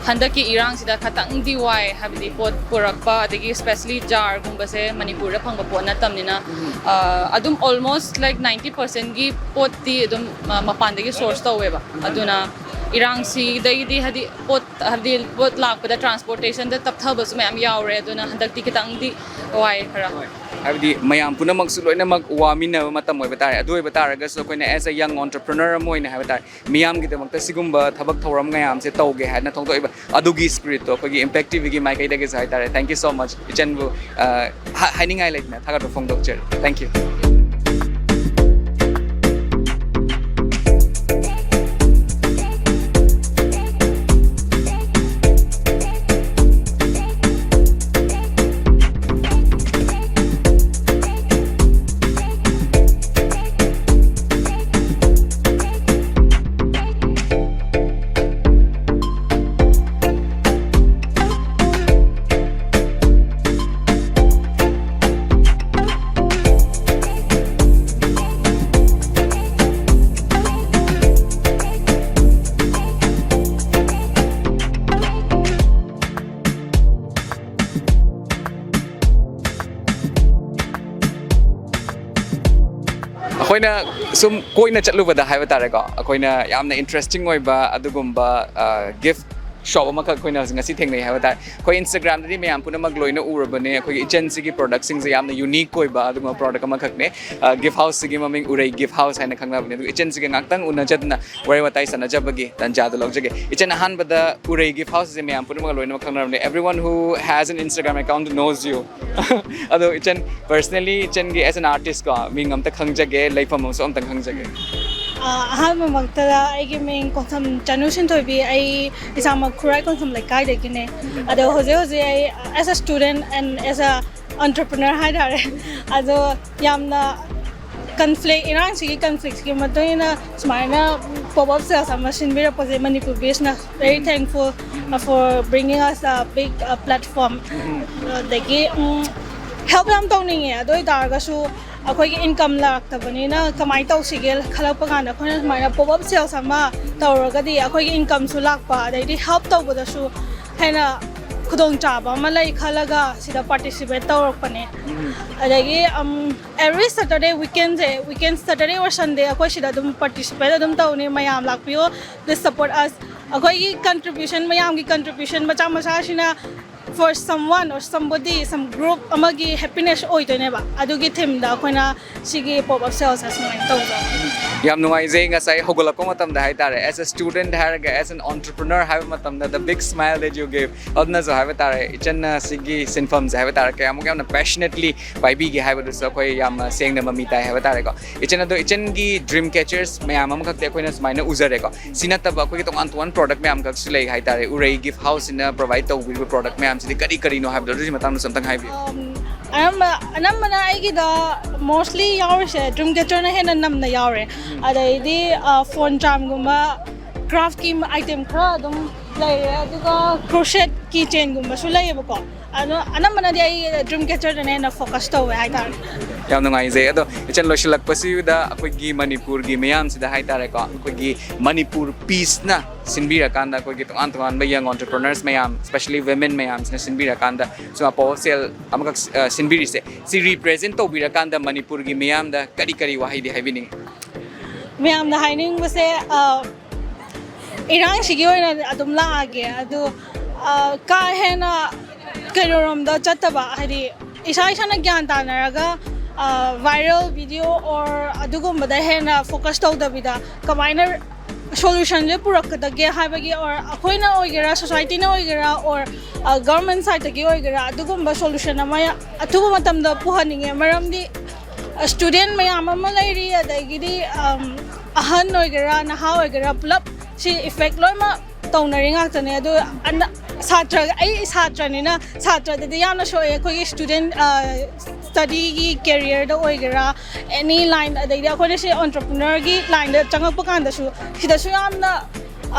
ꯍꯟꯗꯛꯀꯤ ꯏꯔꯥꯡꯁꯤꯗ ꯈꯇꯪꯗꯤ ꯋꯥꯏ, ꯍꯥꯏꯕꯗꯤ ꯄꯣꯠ ꯄꯨꯔꯛꯄ, ꯑꯗꯒꯤ ꯁ꯭ꯄꯦꯁꯂꯤ ꯖꯥꯔꯒꯨꯝꯕꯁꯦ ꯃꯅꯤꯄꯨꯔꯗ ꯐꯪꯕ ꯄꯣꯠ ꯅꯠꯇꯕꯅꯤꯅ꯫ ꯑꯗꯨꯝ ꯑꯣꯜꯃꯣꯁ ꯂꯥꯏꯛ ꯅꯥꯏꯟꯇꯤ ꯄꯔꯁꯦꯟꯒꯤ ꯄꯣꯠꯇꯤ ꯑꯗꯨꯝ ꯃꯄꯥꯟꯗꯒꯤ ꯁꯣꯔꯁ ꯇꯧꯋꯦꯕ꯫ ꯑꯗꯨꯅ ꯏꯔꯥꯡꯁꯤꯗꯩꯗꯤ ꯍꯥꯏꯗꯤ ꯄꯣꯠ ꯍꯥꯏꯕꯗꯤ ꯄꯣꯠ ꯂꯥꯛꯄꯗ ꯇ꯭ꯔꯥꯟꯁꯄꯣꯔꯇꯦꯁꯟꯗ ꯇꯞꯊꯕꯁꯨ ꯃꯌꯥꯝ ꯌꯥꯎꯔꯦ꯫ ꯑꯗꯨꯅ ꯍꯟꯗꯛꯇꯤ ꯈꯤꯇꯪꯗꯤ ꯋꯥꯏ ꯈꯔ꯫ ꯍꯥꯏꯕꯗꯤ ꯃꯌꯥꯝ ꯄꯨꯝꯅꯃꯛꯁꯨ ꯂꯣꯏꯅꯃꯛ ꯋꯥꯃꯤꯟꯅꯕ ꯃꯇꯝ ꯑꯣꯏꯕ ꯇꯥꯔꯦ꯫ ꯑꯗꯨ ꯑꯣꯏꯕ ꯇꯥꯔꯒꯁꯨ ꯑꯩꯈꯣꯏꯅ as a young entrepreneur ꯑꯃ ꯑꯣꯏꯅ ꯍꯥꯏꯕ ꯇꯥꯔꯦ, ꯃꯤꯌꯥꯝꯒꯤꯗꯃꯛꯇ ꯁꯤꯒꯨꯝꯕ ꯊꯕꯛ ꯊꯧꯔꯝ ꯃꯌꯥꯝꯁꯦ ꯇꯧꯒꯦ ꯍꯥꯏꯅ ꯊꯣꯛꯂꯛꯏꯕ ꯑꯗꯨꯒꯤ ꯁ꯭ꯄꯤꯔꯤꯠꯇꯣ ꯑꯩꯈꯣꯏꯒꯤ ꯏꯝꯄꯦꯛ ꯇꯤꯚꯤꯒꯤ ꯃꯥꯏꯀꯩꯗꯒꯤꯁꯨ ꯍꯥꯏꯇꯥꯔꯦ, thank you so much ꯏꯆꯟꯕꯨ꯫ ꯑ, ꯍꯥ- ꯍꯥꯏꯅꯤꯡꯉꯥꯏ ꯂꯩꯇꯅ ꯊꯥꯒꯠꯄ ꯐꯣꯡꯗꯣꯛꯆꯔꯤ꯫ Thank you꯫ ꯑꯩꯈꯣꯏꯅ ꯁꯨꯝ ꯀꯣꯏꯅ ꯆꯠꯂꯨꯕꯗ ꯍꯥꯏꯕ ꯇꯥꯔꯦꯀꯣ, ꯑꯩꯈꯣꯏꯅ ꯌꯥꯝꯅ ꯏꯟꯇꯔꯦꯁꯇꯤꯡ ꯑꯣꯏꯕ ꯑꯗꯨꯒꯨꯝꯕ ꯒꯤꯐ ꯁꯣꯞ ꯑꯃꯈꯛ ꯑꯩꯈꯣꯏꯅ ꯍꯧꯖꯤꯛ ꯉꯁꯤ ꯊꯦꯡꯅꯩ ꯍꯥꯏꯕ ꯇꯥꯔꯦ꯫ ꯑꯩꯈꯣꯏ Instagram-ꯗꯗꯤ ꯃꯌꯥꯝ ꯄꯨꯝꯅꯃꯛ ꯂꯣꯏꯅ ꯎꯔꯕꯅꯦ꯫ ꯑꯩꯈꯣꯏꯒꯤ ꯏꯆꯟꯁꯤꯒꯤ product-ꯁꯤꯡꯁꯦ ꯌꯥꯝꯅ unique ꯑꯣꯏꯕ ꯑꯗꯨꯒꯨꯝꯕ product ꯑꯃꯈꯛꯅꯦ꯫ ꯒꯤꯐ ꯍꯥꯎꯁꯁꯤꯒꯤ ꯃꯃꯤꯡ ꯎꯔꯩ ꯒꯤꯐ ꯍꯥꯎꯁ ꯍꯥꯏꯅ ꯈꯪꯅꯕꯅꯦ꯫ ꯑꯗꯨꯒ ꯏꯆꯟꯁꯤꯒ ꯉꯥꯛꯇꯪ ꯎꯅꯖꯗꯅ ꯋꯥꯔꯤ ꯋꯥꯇꯥꯏ ꯁꯥꯟꯅꯖꯕꯒꯤ ꯇꯥꯟꯖꯥꯗꯣ ꯂꯧꯖꯒꯦ꯫ ꯏꯆꯟ, ꯑꯍꯥꯟꯕꯗ ꯎꯔꯩ ꯒꯤꯐ ꯍꯥꯎꯁꯁꯦ ꯃꯌꯥꯝ ꯄꯨꯝꯅꯃꯛ ꯂꯣꯏꯅꯃꯛ ꯈꯪꯅꯔꯕꯅꯦ꯫ Everyone who has an Instagram account knows you. ꯑꯗꯣ ꯏꯆꯟ, personally ꯏꯆꯟꯒꯤ as an artist ꯀꯣ, ꯃꯤꯡ ꯑꯝꯇ ꯈꯪꯖꯒꯦ, ꯂꯩꯐꯝ ꯑꯃꯁꯨ ꯑꯝꯇꯪ ꯈꯪꯖꯒꯦ꯫ ꯑꯍꯥꯟꯕꯃꯛꯇꯗ ꯑꯩꯒꯤ ꯃꯤꯡ ꯀꯣꯟꯊꯝ ꯆꯅꯨ ꯁꯤꯟꯊꯣꯏꯕꯤ꯫ ꯑꯩ ꯏꯁꯥꯃꯛ ꯈꯨꯔꯥꯏ ꯀꯣꯟꯊꯝ ꯂꯩꯀꯥꯏꯗꯒꯤꯅꯦ꯫ ꯑꯗꯣ ꯍꯧꯖꯤꯛ ꯍꯧꯖꯤꯛ ꯑꯩ as a student and as a entrepreneur ꯍꯥꯏꯇꯥꯔꯦ꯫ ꯑꯗꯣ ꯌꯥꯝꯅ ꯀꯟꯐ꯭ꯂꯤꯛ, ꯏꯔꯥꯡꯁꯤꯒꯤ ꯀꯟꯐ꯭ꯂꯤꯛꯁꯤꯒꯤ ꯃꯇꯨꯡ ꯏꯟꯅ ꯁꯨꯃꯥꯏꯅ pop up sales ꯑꯃ ꯁꯤꯟꯕꯤꯔꯛꯄꯁꯦ ꯃꯅꯤꯄꯨꯔ ꯕꯦꯁꯅ very thankful for bringing us a big platform. ꯑꯗꯒꯤ ꯍꯦꯜꯞ ꯌꯥꯝ ꯇꯧꯅꯤꯡꯉꯦ꯫ ꯑꯗꯨ ꯑꯣꯏꯇꯥꯔꯒꯁꯨ ꯑꯩꯈꯣꯏꯒꯤ ꯏꯟꯀꯝ ꯂꯥꯛꯇꯕꯅꯤꯅ ꯀꯃꯥꯏꯅ ꯇꯧꯁꯤꯒꯦ ꯈꯜꯂꯛꯄ ꯀꯥꯟꯗ ꯑꯩꯈꯣꯏꯅ ꯁꯨꯃꯥꯏꯅ pop up sales ꯑꯃ ꯇꯧꯔꯒꯗꯤ ꯑꯩꯈꯣꯏꯒꯤ ꯏꯟꯀꯝꯁꯨ ꯂꯥꯛꯄ, ꯑꯗꯩꯗꯤ ꯍꯦꯜꯞ ꯇꯧꯕꯗꯁꯨ ꯍꯦꯟꯅ ꯈꯨꯗꯣꯡꯆꯥꯕ ꯑꯃ ꯂꯩ ꯈꯜꯂꯒ ꯁꯤꯗ participate ꯇꯧꯔꯛꯄꯅꯦ꯫ ꯑꯗꯒꯤ every Saturday weekend say, weekend Saturday or Sunday ꯑꯩꯈꯣꯏ ꯁꯤꯗ ꯑꯗꯨꯝ participate ꯑꯗꯨꯝ ꯇꯧꯅꯤ꯫ ꯃꯌꯥꯝ ꯂꯥꯛꯄꯤꯌꯣ, please support us. ꯑꯩꯈꯣꯏꯒꯤ contribution, ꯃꯌꯥꯝꯒꯤ contribution ꯃꯆꯥ ꯃꯆꯥꯁꯤꯅ for someone or somebody, some group ꯑꯃꯒꯤ happiness ꯑꯣꯏꯗꯣꯏꯅꯦꯕ꯫ ꯑꯗꯨꯒꯤ themeꯗ ꯑꯩꯈꯣꯏꯅ ꯁꯤꯒꯤ pop up sales ꯑꯁꯨꯃꯥꯏꯅ ꯇꯧꯖꯕꯅꯤ꯫ ꯌꯥꯝ ꯅꯨꯡꯉꯥꯏꯖꯩ꯫ ꯉꯁꯥꯏ ꯍꯧꯒꯠꯂꯛꯄ ꯃꯇꯝꯗ ꯍꯥꯏꯇꯥꯔꯦ, as a student ꯍꯥꯏꯔꯒ as an entrepreneur ꯍꯥꯏꯕ ꯃꯇꯝꯗ the big smile that you gave, ꯑꯗꯨꯅꯁꯨ ꯍꯥꯏꯕ ꯇꯥꯔꯦ, ꯏꯆꯟꯅ ꯁꯤꯒꯤ ꯁꯤꯟꯐꯝꯁꯦ ꯍꯥꯏꯕ ꯇꯥꯔꯦ ꯀꯌꯥꯃꯨꯛ ꯌꯥꯝꯅ passionately ꯄꯥꯏꯕꯤꯒꯦ ꯍꯥꯏꯕꯗꯨꯁꯨ ꯑꯩꯈꯣꯏ ꯌꯥꯝꯅ ꯁꯦꯡꯅ ꯃꯃꯤ ꯇꯥꯏ ꯍꯥꯏꯕ ꯇꯥꯔꯦꯀꯣ꯫ ꯏꯆꯟ, ꯑꯗꯣ ꯏꯆꯟꯒꯤ dream catchers ꯃꯌꯥꯝ ꯑꯃꯈꯛꯇꯤ ꯑꯩꯈꯣꯏꯅ ꯁꯨꯃꯥꯏꯅ ꯎꯖꯔꯦꯀꯣ꯫ ꯁꯤ ꯅꯠꯇꯕ ꯑꯩꯈꯣꯏꯒꯤ ꯇꯣꯉꯥꯟ ꯇꯣꯉꯥꯟꯕ product ꯃꯌꯥꯝꯈꯛꯁꯨ ꯂꯩ ꯍꯥꯏꯇꯥꯔꯦ꯫ ꯎꯔꯩ ꯒꯤꯐ ꯍꯥꯎꯁꯁꯤꯅ provide ꯇꯧꯕꯤꯔꯤꯕ product ꯃꯌꯥꯝꯁꯤꯗꯤ ꯀꯔꯤ ꯀꯔꯤꯅꯣ ꯍꯥꯏꯕꯗꯣ ꯑꯗꯨꯒꯤ ꯃꯇꯥꯡꯗꯁꯨ ꯑꯝꯇꯪ ꯍꯥꯏꯕꯤꯌꯨ꯫ ꯑꯅꯝꯕ ꯑꯅꯝꯕꯅ ꯑꯩꯒꯤꯗ mostly ꯌꯥꯎꯔꯤꯁꯦ dream catcherꯅ ꯍꯦꯟꯅ ꯅꯝꯅ ꯌꯥꯎꯔꯦ꯫ ꯑꯗꯩꯗꯤ phone charmꯒꯨꯝꯕ, craftꯀꯤ item ꯈꯔ ꯑꯗꯨꯝ ꯂꯩꯔꯦ꯫ ꯑꯗꯨꯒ crochet keychainꯒꯨꯝꯕꯁꯨ ꯂꯩꯌꯦꯕꯀꯣ꯫ ꯑꯗꯣ ꯑꯅꯝꯕꯅꯗꯤ ꯑꯩ dream catcherꯗꯅ ꯍꯦꯟꯅ focus ꯇꯧꯋꯦ ꯍꯥꯏꯇꯥꯔꯦ꯫ ꯌꯥꯝ ꯅꯨꯡꯉꯥꯏꯖꯩ꯫ ꯑꯗꯣ ꯏꯆꯟ, ꯂꯣꯏꯁꯤꯜꯂꯛꯄꯁꯤꯗ ꯑꯩꯈꯣꯏꯒꯤ ꯃꯅꯤꯄꯨꯔꯒꯤ ꯃꯤꯌꯥꯝꯁꯤꯗ ꯍꯥꯏꯇꯥꯔꯦꯀꯣ, ꯑꯩꯈꯣꯏꯒꯤ ꯃꯅꯤꯄꯨꯔ ꯄꯤꯁꯅ ꯁꯤꯟꯕꯤꯔꯀꯥꯟꯗ, ꯑꯩꯈꯣꯏꯒꯤ ꯇꯣꯉꯥꯟ ꯇꯣꯉꯥꯟꯕ young entrepreneurs ꯃꯌꯥꯝ, especially women ꯃꯌꯥꯝꯁꯤꯅ ꯁꯤꯟꯕꯤꯔꯀꯥꯟꯗ ꯁꯨꯃꯥꯏꯅ pop up sale ꯑꯃꯈꯛ ꯁꯤꯟꯕꯤꯔꯤꯁꯦ, ꯁꯤ represent ꯇꯧꯕꯤꯔꯀꯥꯟꯗ ꯃꯅꯤꯄꯨꯔꯒꯤ ꯃꯤꯌꯥꯝꯗ ꯀꯔꯤ ꯀꯔꯤ ꯋꯥꯍꯩꯗꯤ ꯍꯥꯏꯕꯤꯅꯤꯡꯉꯤ? ꯃꯌꯥꯝꯗ ꯍꯥꯏꯅꯤꯡꯕꯁꯦ, ꯏꯔꯥꯡꯁꯤꯒꯤ ꯑꯣꯏꯅ ꯑꯗꯨꯝ ꯂꯥꯛꯑꯒꯦ꯫ ꯑꯗꯨ ꯑ, ꯀꯥ ꯍꯦꯟꯅ ꯀꯩꯅꯣꯔꯣꯝꯗ ꯆꯠꯇꯕ, ꯍꯥꯏꯗꯤ ꯏꯁꯥ ꯏꯁꯥꯅ ꯒ꯭ꯌꯥꯟ ꯇꯥꯅꯔꯒ ꯚꯥꯏꯔꯦꯜ ꯚꯤꯗꯤꯑꯣ ꯑꯣꯔ ꯑꯗꯨꯒꯨꯝꯕꯗ ꯍꯦꯟꯅ ꯐꯣꯀꯁ ꯇꯧꯗꯕꯤꯗ, ꯀꯃꯥꯏꯅ ꯁꯣꯂꯨꯁꯟꯁꯦ ꯄꯨꯔꯛꯀꯗꯒꯦ ꯍꯥꯏꯕꯒꯤ, ꯑꯣꯔ ꯑꯩꯈꯣꯏꯅ ꯑꯣꯏꯒꯦꯔꯥ, ꯁꯣꯁꯥꯏꯇꯤꯅ ꯑꯣꯏꯒꯦꯔꯥ, ꯑꯣꯔ ꯒꯚꯔꯟꯃꯦꯟ ꯁꯥꯏꯠꯇꯒꯤ ꯑꯣꯏꯒꯦꯔꯥ, ꯑꯗꯨꯒꯨꯝꯕ ꯁꯣꯂꯨꯁꯟ ꯑꯃ ꯑꯊꯨꯕ ꯃꯇꯝꯗ ꯄꯨꯍꯟꯅꯤꯡꯉꯦ꯫ ꯃꯔꯝꯗꯤ ꯁ꯭ꯇꯨꯗꯦꯟ ꯃꯌꯥꯝ ꯑꯃ ꯂꯩꯔꯤ, ꯑꯗꯒꯤꯗꯤ ꯑꯝ, ꯑꯍꯟ ꯑꯣꯏꯒꯦꯔꯥ, ꯅꯍꯥ ꯑꯣꯏꯒꯦꯔꯥ, ꯄꯨꯂꯞ ꯁꯤ ꯏꯐꯦꯛ ꯂꯣꯏꯅꯃꯛ ꯇꯧꯅꯔꯤ ꯉꯥꯛꯇꯅꯦ꯫ ꯑꯗꯣ ꯑꯅ-, ꯁꯥꯇ꯭ꯔ, ꯑꯩ ꯁꯥꯇ꯭ꯔꯅꯤꯅ ꯁꯥꯇ꯭ꯔꯗꯗꯤ ꯌꯥꯝꯅ ꯁꯣꯛꯑꯦ꯫ ꯑꯩꯈꯣꯏꯒꯤ ꯁ꯭ꯇꯨꯗꯦꯟ, ꯑ, ꯁ꯭ꯇꯗꯤꯒꯤ ꯀꯦꯔꯤꯌꯔꯗ ꯑꯣꯏꯒꯦꯔꯥ, ꯑꯦꯅꯤ ꯂꯥꯏꯟ, ꯑꯗꯩꯗꯤ ꯑꯩꯈꯣꯏꯅ ꯁꯤ ꯑꯣꯟꯇꯔꯄ꯭ꯔꯤꯅꯔꯒꯤ ꯂꯥꯏꯟꯗ ꯆꯪꯉꯛꯄ ꯀꯥꯟꯗꯁꯨ ꯁꯤꯗꯁꯨ ꯌꯥꯝꯅ,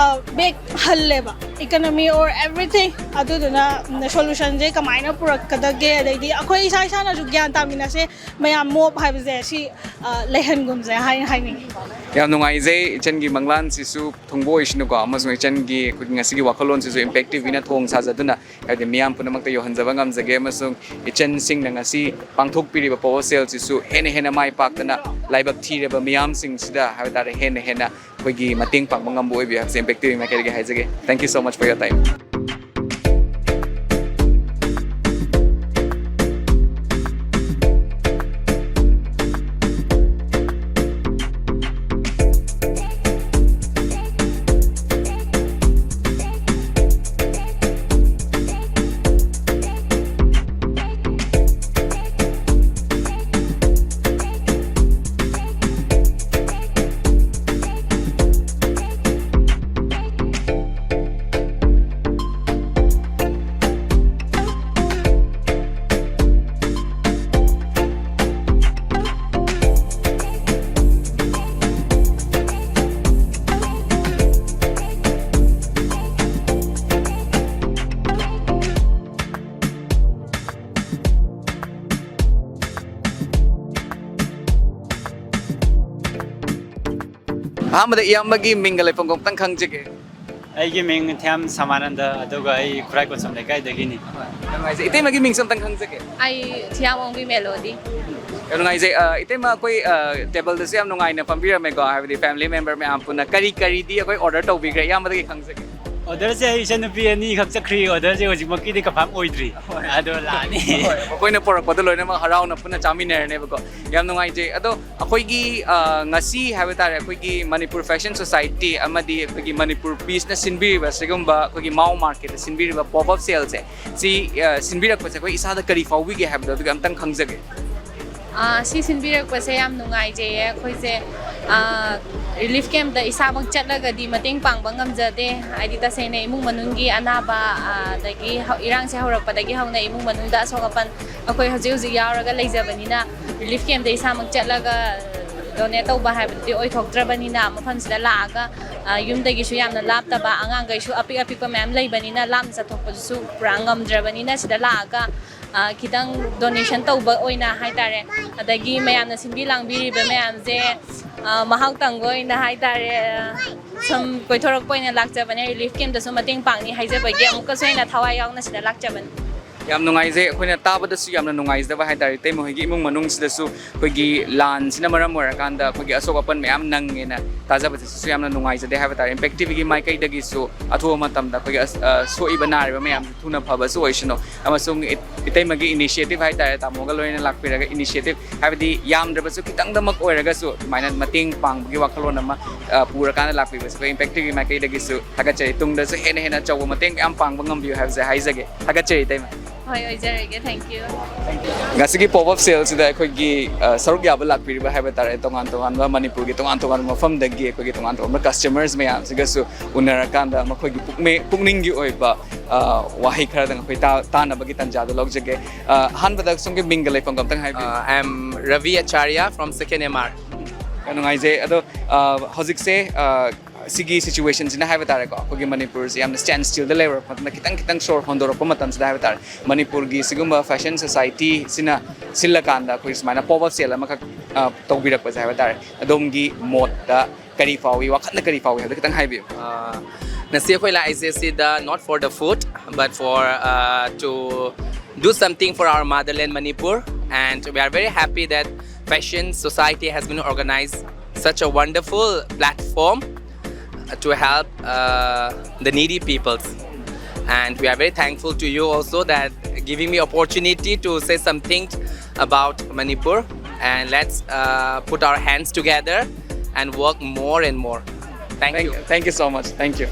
ꯑ, ꯕꯦꯛ ꯍꯜꯂꯦꯕ, ꯏꯀꯅꯃꯤ ꯑꯣꯔ ꯑꯦꯕ꯭ꯔꯤꯊꯤꯡ꯫ ꯑꯗꯨꯗꯨꯅ ꯁꯣꯂꯨꯁꯟꯁꯦ ꯀꯃꯥꯏꯅ ꯄꯨꯔꯛꯀꯗꯒꯦ, ꯑꯗꯩꯗꯤ ꯑꯩꯈꯣꯏ ꯏꯁꯥ ꯏꯁꯥꯅꯁꯨ ꯒ꯭ꯌꯥꯟ ꯇꯥꯃꯤꯟꯅꯁꯦ, ꯃꯌꯥꯝ ꯃꯣꯞ ꯍꯥꯏꯕꯁꯦ ꯁꯤ, ꯑ, ꯂꯩꯍꯟꯒꯨꯝꯁꯦ ꯍꯥꯏꯅ ꯍꯥꯏꯅꯤꯡꯉꯤ꯫ ꯌꯥꯝ ꯅꯨꯡꯉꯥꯏꯖꯩ ꯏꯆꯟꯒꯤ ꯃꯪꯂꯥꯟꯁꯤꯁꯨ ꯊꯨꯡꯕ ꯑꯣꯏꯁꯅꯨꯀꯣ, ꯑꯃꯁꯨꯡ ꯏꯆꯟꯒꯤ ꯑꯩꯈꯣꯏꯒꯤ ꯉꯁꯤꯒꯤ ꯋꯥꯈꯜꯂꯣꯟꯁꯤꯁꯨ ꯏꯝꯄꯦꯛ ꯇꯤꯚꯤꯅ ꯊꯣꯡ ꯁꯥꯖꯗꯨꯅ ꯍꯥꯏꯕꯗꯤ ꯃꯤꯌꯥꯝ ꯄꯨꯝꯅꯃꯛꯇ ꯌꯧꯍꯟꯖꯕ ꯉꯝꯖꯒꯦ, ꯑꯃꯁꯨꯡ ꯏꯆꯟꯁꯤꯡꯅ ꯉꯁꯤ ꯄꯥꯡꯊꯣꯛꯄꯤꯔꯤꯕ ꯄꯣꯋꯔ ꯁꯦꯜꯁꯤꯁꯨ ꯍꯦꯟꯅ ꯍꯦꯟꯅ ꯃꯥꯏ ꯄꯥꯛꯇꯅ ꯂꯥꯏꯕꯛ ꯊꯤꯔꯕ ꯃꯤꯌꯥꯝꯁꯤꯡꯁꯤꯗ ꯍꯥꯏꯕ ꯇꯥꯔꯦ ꯍꯦꯟꯅ ꯍꯦꯟꯅ ꯑꯩꯈꯣꯏꯒꯤ ꯃꯇꯦꯡ ꯄꯥꯡꯕ ꯉꯝꯕ ꯑꯣꯏꯕꯤꯌꯨ ꯍꯥꯏꯕꯁꯦ ꯏꯝꯄꯦꯛ ꯇꯤꯚꯤ ꯃꯥꯏꯀꯩꯗꯒꯤ ꯍꯥꯏꯖꯒꯦ꯫ Thank you so much for your time. ꯑꯍꯥꯟꯕꯗ ꯏꯌꯥꯝꯕꯒꯤ ꯃꯤꯡꯒ ꯂꯩꯐꯝꯒ ꯑꯃꯨꯛꯇꯪ ꯈꯪꯖꯒꯦ꯫ ꯑꯩꯒꯤ ꯃꯤꯡ ꯊꯤꯌꯥꯝ ꯁꯃꯥꯅꯟꯗ, ꯑꯗꯨꯒ ꯑꯩ ꯈꯨꯔꯥꯏ ꯀꯣꯟꯁꯝ ꯂꯩꯀꯥꯏꯗꯒꯤꯅꯤ꯫ ꯌꯥꯝ ꯅꯨꯡꯉꯥꯏꯖꯩ꯫ ꯏꯇꯩꯃꯒꯤ ꯃꯤꯡꯁꯨ ꯑꯝꯇꯪ ꯈꯪꯖꯒꯦ꯫ ꯑꯩ ꯊꯤꯌꯥꯝ ꯑꯣꯡꯕꯤ ꯃꯦꯂꯣꯗꯤ꯫ ꯌꯥꯝ ꯅꯨꯡꯉꯥꯏꯖꯩ꯫ ꯑ, ꯏꯇꯩꯃ, ꯑꯩꯈꯣꯏ, ꯑ, ꯇꯦꯕꯜꯗꯁꯨ ꯌꯥꯝ ꯅꯨꯡꯉꯥꯏꯅ ꯐꯝꯕꯤꯔꯝꯃꯦꯀꯣ, ꯍꯥꯏꯕꯗꯤ ꯐꯦꯃꯤꯂꯤ ꯃꯦꯝꯕꯔ ꯃꯌꯥꯝ ꯄꯨꯟꯅ꯫ ꯀꯔꯤ ꯀꯔꯤꯗꯤ ꯑꯩꯈꯣꯏ ꯑꯣꯔꯗꯔ ꯇꯧꯕꯤꯈ꯭ꯔꯦ? ꯏꯌꯥꯝꯕꯗꯒꯤ ꯈꯪꯖꯒꯦ꯫ ꯑꯣꯔꯗꯔꯁꯦ ꯑꯩ ꯏꯆꯟꯅꯨꯄꯤ ꯑꯅꯤꯈꯛ ꯆꯠꯈ꯭ꯔꯤ꯫ ꯑꯣꯔꯗꯔꯁꯦ ꯍꯧꯖꯤꯛꯃꯛꯀꯤꯗꯤ ꯀꯟꯐꯥꯔꯝ ꯑꯣꯏꯗ꯭ꯔꯤ, ꯑꯗꯣ ꯂꯥꯛꯑꯅꯤ꯫ ꯃꯈꯣꯏꯅ ꯄꯨꯔꯛꯄꯗ ꯂꯣꯏꯅꯃꯛ ꯍꯔꯥꯎꯅ ꯄꯨꯟꯅ ꯆꯥꯃꯤꯟꯅꯔꯅꯦꯕꯀꯣ꯫ ꯌꯥꯝ ꯅꯨꯡꯉꯥꯏꯖꯩ꯫ ꯑꯗꯣ ꯑꯩꯈꯣꯏꯒꯤ, ꯑ, ꯉꯁꯤ ꯍꯥꯏꯕ ꯇꯥꯔꯦ, ꯑꯩꯈꯣꯏꯒꯤ ꯃꯅꯤꯄꯨꯔ ꯐꯦꯁꯟ ꯁꯣꯁꯥꯏꯇꯤ ꯑꯃꯗꯤ ꯑꯩꯈꯣꯏꯒꯤ ꯃꯅꯤꯄꯨꯔ ꯄꯤꯁꯅ ꯁꯤꯟꯕꯤꯔꯤꯕ ꯁꯤꯒꯨꯝꯕ ꯑꯩꯈꯣꯏꯒꯤ ꯃꯥꯎ ꯃꯥꯔꯀꯦꯠꯇ ꯁꯤꯟꯕꯤꯔꯤꯕ ꯄꯣꯞ ꯑꯞ ꯁꯦꯜꯁꯦ, ꯁꯤ, ꯑ, ꯁꯤꯟꯕꯤꯔꯛꯄꯁꯦ ꯑꯩꯈꯣꯏ ꯏꯁꯥꯗ ꯀꯔꯤ ꯐꯥꯎꯕꯤꯒꯦ ꯍꯥꯏꯕꯗꯣ ꯑꯗꯨꯒꯤ ꯑꯝꯇꯪ ꯈꯪꯖꯒꯦ꯫ ꯑꯥ, ꯁꯤ ꯁꯤꯟꯕꯤꯔꯛꯄꯁꯦ ꯌꯥꯝ ꯅꯨꯡꯉꯥꯏꯖꯩꯌꯦ꯫ ꯑꯩꯈꯣꯏꯁꯦ, ꯑꯥ, ꯔꯤꯂꯤꯐ ꯀꯦꯝꯞꯇ ꯏꯁꯥꯃꯛ ꯆꯠꯂꯒꯗꯤ ꯃꯇꯦꯡ ꯄꯥꯡꯕ ꯉꯝꯖꯗꯦ꯫ ꯍꯥꯏꯗꯤ ꯇꯁꯦꯡꯅ ꯏꯃꯨꯡ ꯃꯅꯨꯡꯒꯤ ꯑꯅꯥꯕ, ꯑꯥ, ꯑꯗꯒꯤ ꯍꯧ- ꯏꯔꯥꯡꯁꯦ ꯍꯧꯔꯛꯄꯗꯒꯤ ꯍꯧꯅ ꯏꯃꯨꯡ ꯃꯅꯨꯡꯗ ꯑꯁꯣꯛ ꯑꯄꯟ ꯑꯩꯈꯣꯏ ꯍꯧꯖꯤꯛ ꯍꯧꯖꯤꯛ ꯌꯥꯎꯔꯒ ꯂꯩꯖꯕꯅꯤꯅ, ꯔꯤꯂꯤꯐ ꯀꯦꯝꯞꯇ ꯏꯁꯥꯃꯛ ꯆꯠꯂꯒ ꯗꯣꯅꯦꯠ ꯇꯧꯕ ꯍꯥꯏꯕꯗꯨꯗꯤ ꯑꯣꯏꯊꯣꯛꯇ꯭ꯔꯕꯅꯤꯅ, ꯃꯐꯝꯁꯤꯗ ꯂꯥꯛꯑꯒ, ꯑꯥ, ꯌꯨꯝꯗꯒꯤꯁꯨ ꯌꯥꯝꯅ ꯂꯥꯞꯇꯕ, ꯑꯉꯥꯡꯈꯩꯁꯨ ꯑꯄꯤꯛ ꯑꯄꯤꯛꯄ ꯃꯌꯥꯝ ꯂꯩꯕꯅꯤꯅ ꯂꯥꯞꯅ ꯆꯠꯊꯣꯛꯄꯗꯨꯁꯨ ꯄꯨꯔꯥ ꯉꯝꯗ꯭ꯔꯕꯅꯤꯅ, ꯁꯤꯗ ꯂꯥꯛꯑꯒ ꯑ, ꯈꯤꯇꯪ ꯗꯣꯅꯦꯁꯟ ꯇꯧꯕ ꯑꯣꯏꯅ ꯍꯥꯏꯇꯥꯔꯦ, ꯑꯗꯒꯤ ꯃꯌꯥꯝꯅ ꯁꯤꯟꯕꯤ ꯂꯥꯡꯕꯤꯔꯤꯕ ꯃꯌꯥꯝꯁꯦ, ꯑ, ꯃꯍꯥꯎ ꯇꯪꯕ ꯑꯣꯏꯅ ꯍꯥꯏꯇꯥꯔꯦ, ꯑ, ꯁꯨꯝ ꯀꯣꯏꯊꯣꯔꯛꯄ ꯑꯣꯏꯅ ꯂꯥꯛꯆꯕꯅꯦ꯫ ꯔꯤꯂꯤꯐ ꯀꯦꯝꯞꯇꯁꯨ ꯃꯇꯦꯡ ꯄꯥꯡꯅꯤ ꯍꯥꯏꯖꯕꯒꯤ ꯑꯃꯨꯛꯀꯁꯨ ꯍꯦꯟꯅ ꯊꯋꯥꯏ ꯌꯥꯎꯅ ꯁꯤꯗ ꯂꯥꯛꯆꯕꯅꯤ꯫ ꯌꯥꯝ ꯅꯨꯡꯉꯥꯏꯖꯩ꯫ ꯑꯩꯈꯣꯏꯅ ꯇꯥꯕꯗꯁꯨ ꯌꯥꯝꯅ ꯅꯨꯡꯉꯥꯏꯖꯗꯕ ꯍꯥꯏꯇꯥꯔꯦ, ꯏꯇꯩꯃ ꯍꯣꯏꯒꯤ ꯏꯃꯨꯡ ꯃꯅꯨꯡꯁꯤꯗꯁꯨ ꯑꯩꯈꯣꯏꯒꯤ ꯂꯥꯟꯁꯤꯅ ꯃꯔꯝ ꯑꯣꯏꯔꯀꯥꯟꯗ ꯑꯩꯈꯣꯏꯒꯤ ꯑꯁꯣꯛ ꯑꯄꯟ ꯃꯌꯥꯝ ꯅꯪꯉꯦꯅ ꯇꯥꯖꯕꯁꯤꯁꯨ ꯌꯥꯝꯅ ꯅꯨꯡꯉꯥꯏꯖꯗꯦ ꯍꯥꯏꯕ ꯇꯥꯔꯦ꯫ ꯏꯝꯄꯦꯛ ꯇꯤꯚꯤꯒꯤ ꯃꯥꯏꯀꯩꯗꯒꯤꯁꯨ ꯑꯊꯨꯕ ꯃꯇꯝꯗ ꯑꯩꯈꯣꯏꯒꯤ ꯑꯁ-, ꯑ, ꯁꯣꯛꯏꯕ ꯅꯥꯔꯤꯕ ꯃꯌꯥꯝꯁꯦ ꯊꯨꯅ ꯐꯕꯁꯨ ꯑꯣꯏꯁꯅꯨ, ꯑꯃꯁꯨꯡ ꯏ-, ꯏꯇꯩꯃꯒꯤ ꯏꯅꯤꯁꯤꯌꯦꯇꯤꯚ ꯍꯥꯏꯇꯥꯔꯦ, ꯇꯥꯃꯣꯒ ꯂꯣꯏꯅ ꯂꯥꯛꯄꯤꯔꯒ ꯏꯅꯤꯁꯤꯌꯦꯇꯤꯚ ꯍꯥꯏꯕꯗꯤ ꯌꯥꯝꯗ꯭ꯔꯕꯁꯨ ꯈꯤꯇꯪꯗꯃꯛ ꯑꯣꯏꯔꯒꯁꯨ ꯑꯗꯨꯃꯥꯏꯅ ꯃꯇꯦꯡ ꯄꯥꯡꯕꯒꯤ ꯋꯥꯈꯜꯂꯣꯟ ꯑꯃ, ꯑ, ꯄꯨꯔꯀꯥꯟꯗ ꯂꯥꯛꯄꯤꯕꯁꯦ ꯑꯩꯈꯣꯏ ꯏꯝꯄꯦꯛ ꯇꯤꯚꯤ ꯃꯥꯏꯀꯩꯗꯒꯤꯁꯨ ꯊꯥꯒꯠꯆꯔꯤ꯫ ꯇꯨꯡꯗꯁꯨ ꯍꯦꯟꯅ ꯍꯦꯟꯅ ꯑꯆꯧꯕ ꯃꯇꯦꯡ ꯃꯌꯥꯝ ꯄꯥꯡꯕ ꯉꯝꯕꯤꯌꯨ ꯍꯥꯏꯕꯁꯦ ꯍꯥꯏꯖꯒꯦ꯫ ꯊꯥꯒꯠꯆꯔꯤ ꯏꯇꯩꯃ꯫ ꯍꯣꯏ, ꯑꯣꯏꯖꯔꯒꯦ꯫ Thank you꯫ ꯉꯁꯤꯒꯤ ꯄꯣꯞ ꯑꯞ ꯁꯦꯜꯁꯤꯗ ꯑꯩꯈꯣꯏꯒꯤ, ꯑ, ꯁꯔꯨꯛ ꯌꯥꯕ ꯂꯥꯛꯄꯤꯔꯤꯕ ꯍꯥꯏꯕ ꯇꯥꯔꯦ, ꯇꯣꯉꯥꯟ ꯇꯣꯉꯥꯟꯕ ꯃꯅꯤꯄꯨꯔꯒꯤ ꯇꯣꯉꯥꯟ ꯇꯣꯉꯥꯟꯕ ꯃꯐꯝꯗꯒꯤ ꯑꯩꯈꯣꯏꯒꯤ ꯇꯣꯉꯥꯟ ꯇꯣꯉꯥꯟꯕ ꯀꯁꯇꯃꯔꯁ ꯃꯌꯥꯝꯁꯤꯒꯁꯨ ꯎꯅꯔꯀꯥꯟꯗ ꯃꯈꯣꯏꯒꯤ ꯄꯨꯛꯃꯤ-, ꯄꯨꯛꯅꯤꯡꯒꯤ ꯑꯣꯏꯕ, ꯑ, ꯋꯥꯍꯩ ꯈꯔꯗꯪ ꯑꯩꯈꯣꯏ ꯇꯥ-, ꯇꯥꯅꯕꯒꯤ ꯇꯥꯟꯖꯥꯗꯣ ꯂꯧꯖꯒꯦ꯫ ꯑ, ꯑꯍꯥꯟꯕꯗ ꯁꯣꯝꯒꯤ ꯃꯤꯡꯒ ꯂꯩꯐꯝꯒ ꯑꯝꯇꯪ ꯍꯥꯏꯕꯤꯌꯨ꯫ Uh, I'm Ravi Acharya from Second M R. ꯌꯥꯝ ꯅꯨꯡꯉꯥꯏꯖꯩ꯫ ꯑꯗꯣ, ꯑ, ꯍꯧꯖꯤꯛꯁꯦ, ꯑ, ꯁꯤꯒꯤ ꯁꯤꯆꯨꯋꯦꯁꯟꯁꯤꯅ ꯍꯥꯏꯕ ꯇꯥꯔꯦꯀꯣ, ꯑꯩꯈꯣꯏꯒꯤ ꯃꯅꯤꯄꯨꯔꯁꯦ ꯌꯥꯝꯅ ꯁ꯭ꯇꯦꯟ ꯁ꯭ꯇꯤꯜꯗ ꯂꯩꯔꯕ ꯃꯇꯝꯗ, ꯈꯤꯇꯪ ꯈꯤꯇꯪ ꯁꯣꯔ ꯍꯣꯟꯗꯣꯔꯛꯄ ꯃꯇꯝꯁꯤꯗ ꯍꯥꯏꯕ ꯇꯥꯔꯦ, ꯃꯅꯤꯄꯨꯔꯒꯤ ꯁꯤꯒꯨꯝꯕ ꯐꯦꯁꯟ ꯁꯣꯁꯥꯏꯇꯤꯁꯤꯅ ꯁꯤꯜꯂꯀꯥꯟꯗ ꯑꯩꯈꯣꯏ ꯁꯨꯃꯥꯏꯅ ꯄꯣꯞ ꯑꯞ ꯁꯦꯜ ꯑꯃꯈꯛ, ꯑ, ꯇꯧꯕꯤꯔꯛꯄꯁꯦ ꯍꯥꯏꯕ ꯇꯥꯔꯦ, ꯑꯗꯣꯝꯒꯤ ꯃꯣꯠꯇ ꯀꯔꯤ ꯐꯥꯎꯏ, ꯋꯥꯈꯜꯗ ꯀꯔꯤ ꯐꯥꯎꯏ ꯍꯥꯏꯕꯗꯣ ꯈꯤꯇꯪ ꯍꯥꯏꯕꯤꯌꯨ꯫ Uh, ꯉꯁꯤ ꯑꯩꯈꯣꯏ ꯂꯥꯛꯏꯁꯦ ꯁꯤꯗ not for the food but for uh, to do something for our motherland Manipur. And we are very happy that Fashion Society has been organized such a wonderful platform to help uh, the needy peoples. And we are very thankful to you also that giving me opportunity to say something about Manipur. And let's uh, put our hands together and work more and more. Thank you. Thank you so much. Thank you.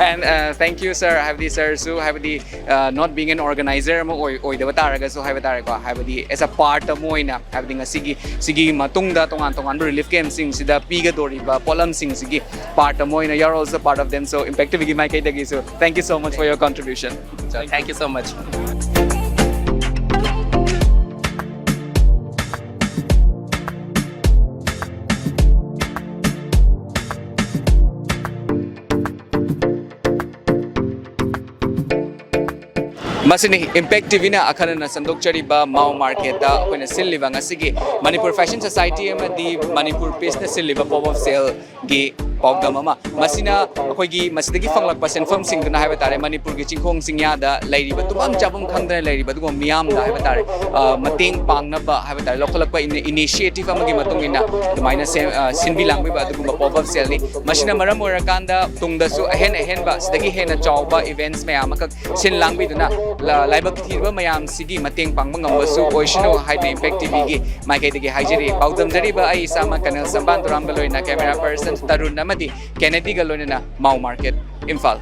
And uh, thank you, sir. ꯍꯥꯏꯕꯗꯤ ꯁꯔꯁꯨ ꯍꯥꯏꯕꯗꯤ uh, not being an organizer ꯑꯃ ꯑꯣꯏ ꯑꯣꯏꯗꯕ ꯇꯥꯔꯒꯁꯨ ꯍꯥꯏꯕ ꯇꯥꯔꯦꯀꯣ, ꯍꯥꯏꯕꯗꯤ as a part ꯑꯃ ꯑꯣꯏꯅ, ꯍꯥꯏꯕꯗꯤ ꯉꯁꯤꯒꯤ ꯁꯤꯒꯤ ꯃꯇꯨꯡꯗ ꯇꯣꯉꯥꯟ ꯇꯣꯉꯥꯟꯕ relief camp ꯁꯤꯡꯁꯤꯗ ꯄꯤꯒꯗꯧꯔꯤꯕ ꯄꯣꯠꯂꯝꯁꯤꯡꯁꯤꯒꯤ part ꯑꯃ ꯑꯣꯏꯅ, you are also part of them, so Impact T V ꯒꯤ ꯃꯥꯏꯀꯩꯗꯒꯤꯁꯨ thank you so much for your contribution. So thank you so much. ꯃꯁꯤꯅꯤ Impact T V ꯅ ꯑꯈꯟꯅꯅ ꯁꯟꯗꯣꯛꯆꯔꯤꯕ ꯃꯥꯎ ꯃꯥꯔꯀꯦꯠꯇ ꯑꯩꯈꯣꯏꯅ ꯁꯤꯜꯂꯤꯕ ꯉꯁꯤꯒꯤ ꯃꯅꯤꯄꯨꯔ ꯐꯦꯁꯟ ꯁꯣꯁꯥꯏꯇꯤ ꯑꯃꯗꯤ ꯃꯅꯤꯄꯨꯔ ꯄꯤꯁꯅ ꯁꯤꯜꯂꯤꯕ pop up sale ꯒꯤ ꯄꯥꯎꯗꯝ ꯑꯃ꯫ ꯃꯁꯤꯅ ꯑꯩꯈꯣꯏꯒꯤ ꯃꯁꯤꯗꯒꯤ ꯐꯪꯂꯛꯄ ꯁꯦꯟꯐꯝꯁꯤꯡꯗꯨꯅ ꯍꯥꯏꯕ ꯇꯥꯔꯦ, ꯃꯅꯤꯄꯨꯔꯒꯤ ꯆꯤꯡꯈꯣꯡ ꯆꯤꯡꯌꯥꯗ ꯂꯩꯔꯤꯕ, ꯇꯨꯝꯐꯝ ꯆꯥꯐꯝ ꯈꯪꯗꯅ ꯂꯩꯔꯤꯕ ꯑꯗꯨꯒꯨꯝꯕ ꯃꯤꯌꯥꯝꯗ ꯍꯥꯏꯕ ꯇꯥꯔꯦ, ꯑ, ꯃꯇꯦꯡ ꯄꯥꯡꯅꯕ ꯍꯥꯏꯕ ꯇꯥꯔꯦ, ꯂꯧꯈꯠꯂꯛꯄ ꯏꯅꯤ- initiative ꯑꯃꯒꯤ ꯃꯇꯨꯡ ꯏꯟꯅ ꯑꯗꯨꯃꯥꯏꯅ ꯁꯦꯝ- ꯑ, ꯁꯤꯟꯕꯤ ꯂꯥꯡꯕꯤꯕ ꯑꯗꯨꯒꯨꯝꯕ pop up sale ꯅꯤ꯫ ꯃꯁꯤꯅ ꯃꯔꯝ ꯑꯣꯏꯔꯀꯥꯟꯗ ꯇꯨꯡꯗꯁꯨ ꯑꯍꯦꯟ ꯑꯍꯦꯟꯕ, ꯁꯤꯗꯒꯤ ꯍꯦꯟꯅ ꯆꯥꯎꯕ events ꯃꯌꯥꯝ ꯑꯃꯈꯛ ꯁꯤꯟ ꯂꯥꯡꯕꯤꯗꯨꯅ ꯂ- ꯂꯥꯏꯕꯛ ꯊꯤꯔꯕ ꯃꯌꯥꯝꯁꯤꯒꯤ ꯃꯇꯦꯡ ꯄꯥꯡꯕ ꯉꯝꯕꯁꯨ ꯑꯣꯏꯁꯅꯨ ꯍꯥꯏꯗꯨꯅ Impact T V ꯒꯤ ꯃꯥꯏꯀꯩꯗꯒꯤ ꯍꯥꯏꯖꯔꯤ꯫ ꯄꯥꯎꯗꯝꯖꯔꯤꯕ ꯑꯩ ꯏꯁꯥꯃꯛ Colonel ꯁꯝꯕꯥꯟ ꯇꯨꯔꯥꯝꯒ ꯂꯣꯏꯅꯅ camera person ꯇꯔꯨꯟ ꯑꯃꯗꯤ ꯀꯦꯅꯦꯗꯤꯒ ꯂꯣꯏꯅꯅ ꯃꯥꯎ ꯃꯥꯔꯀꯦꯠ, ꯏꯝꯐꯥꯜ꯫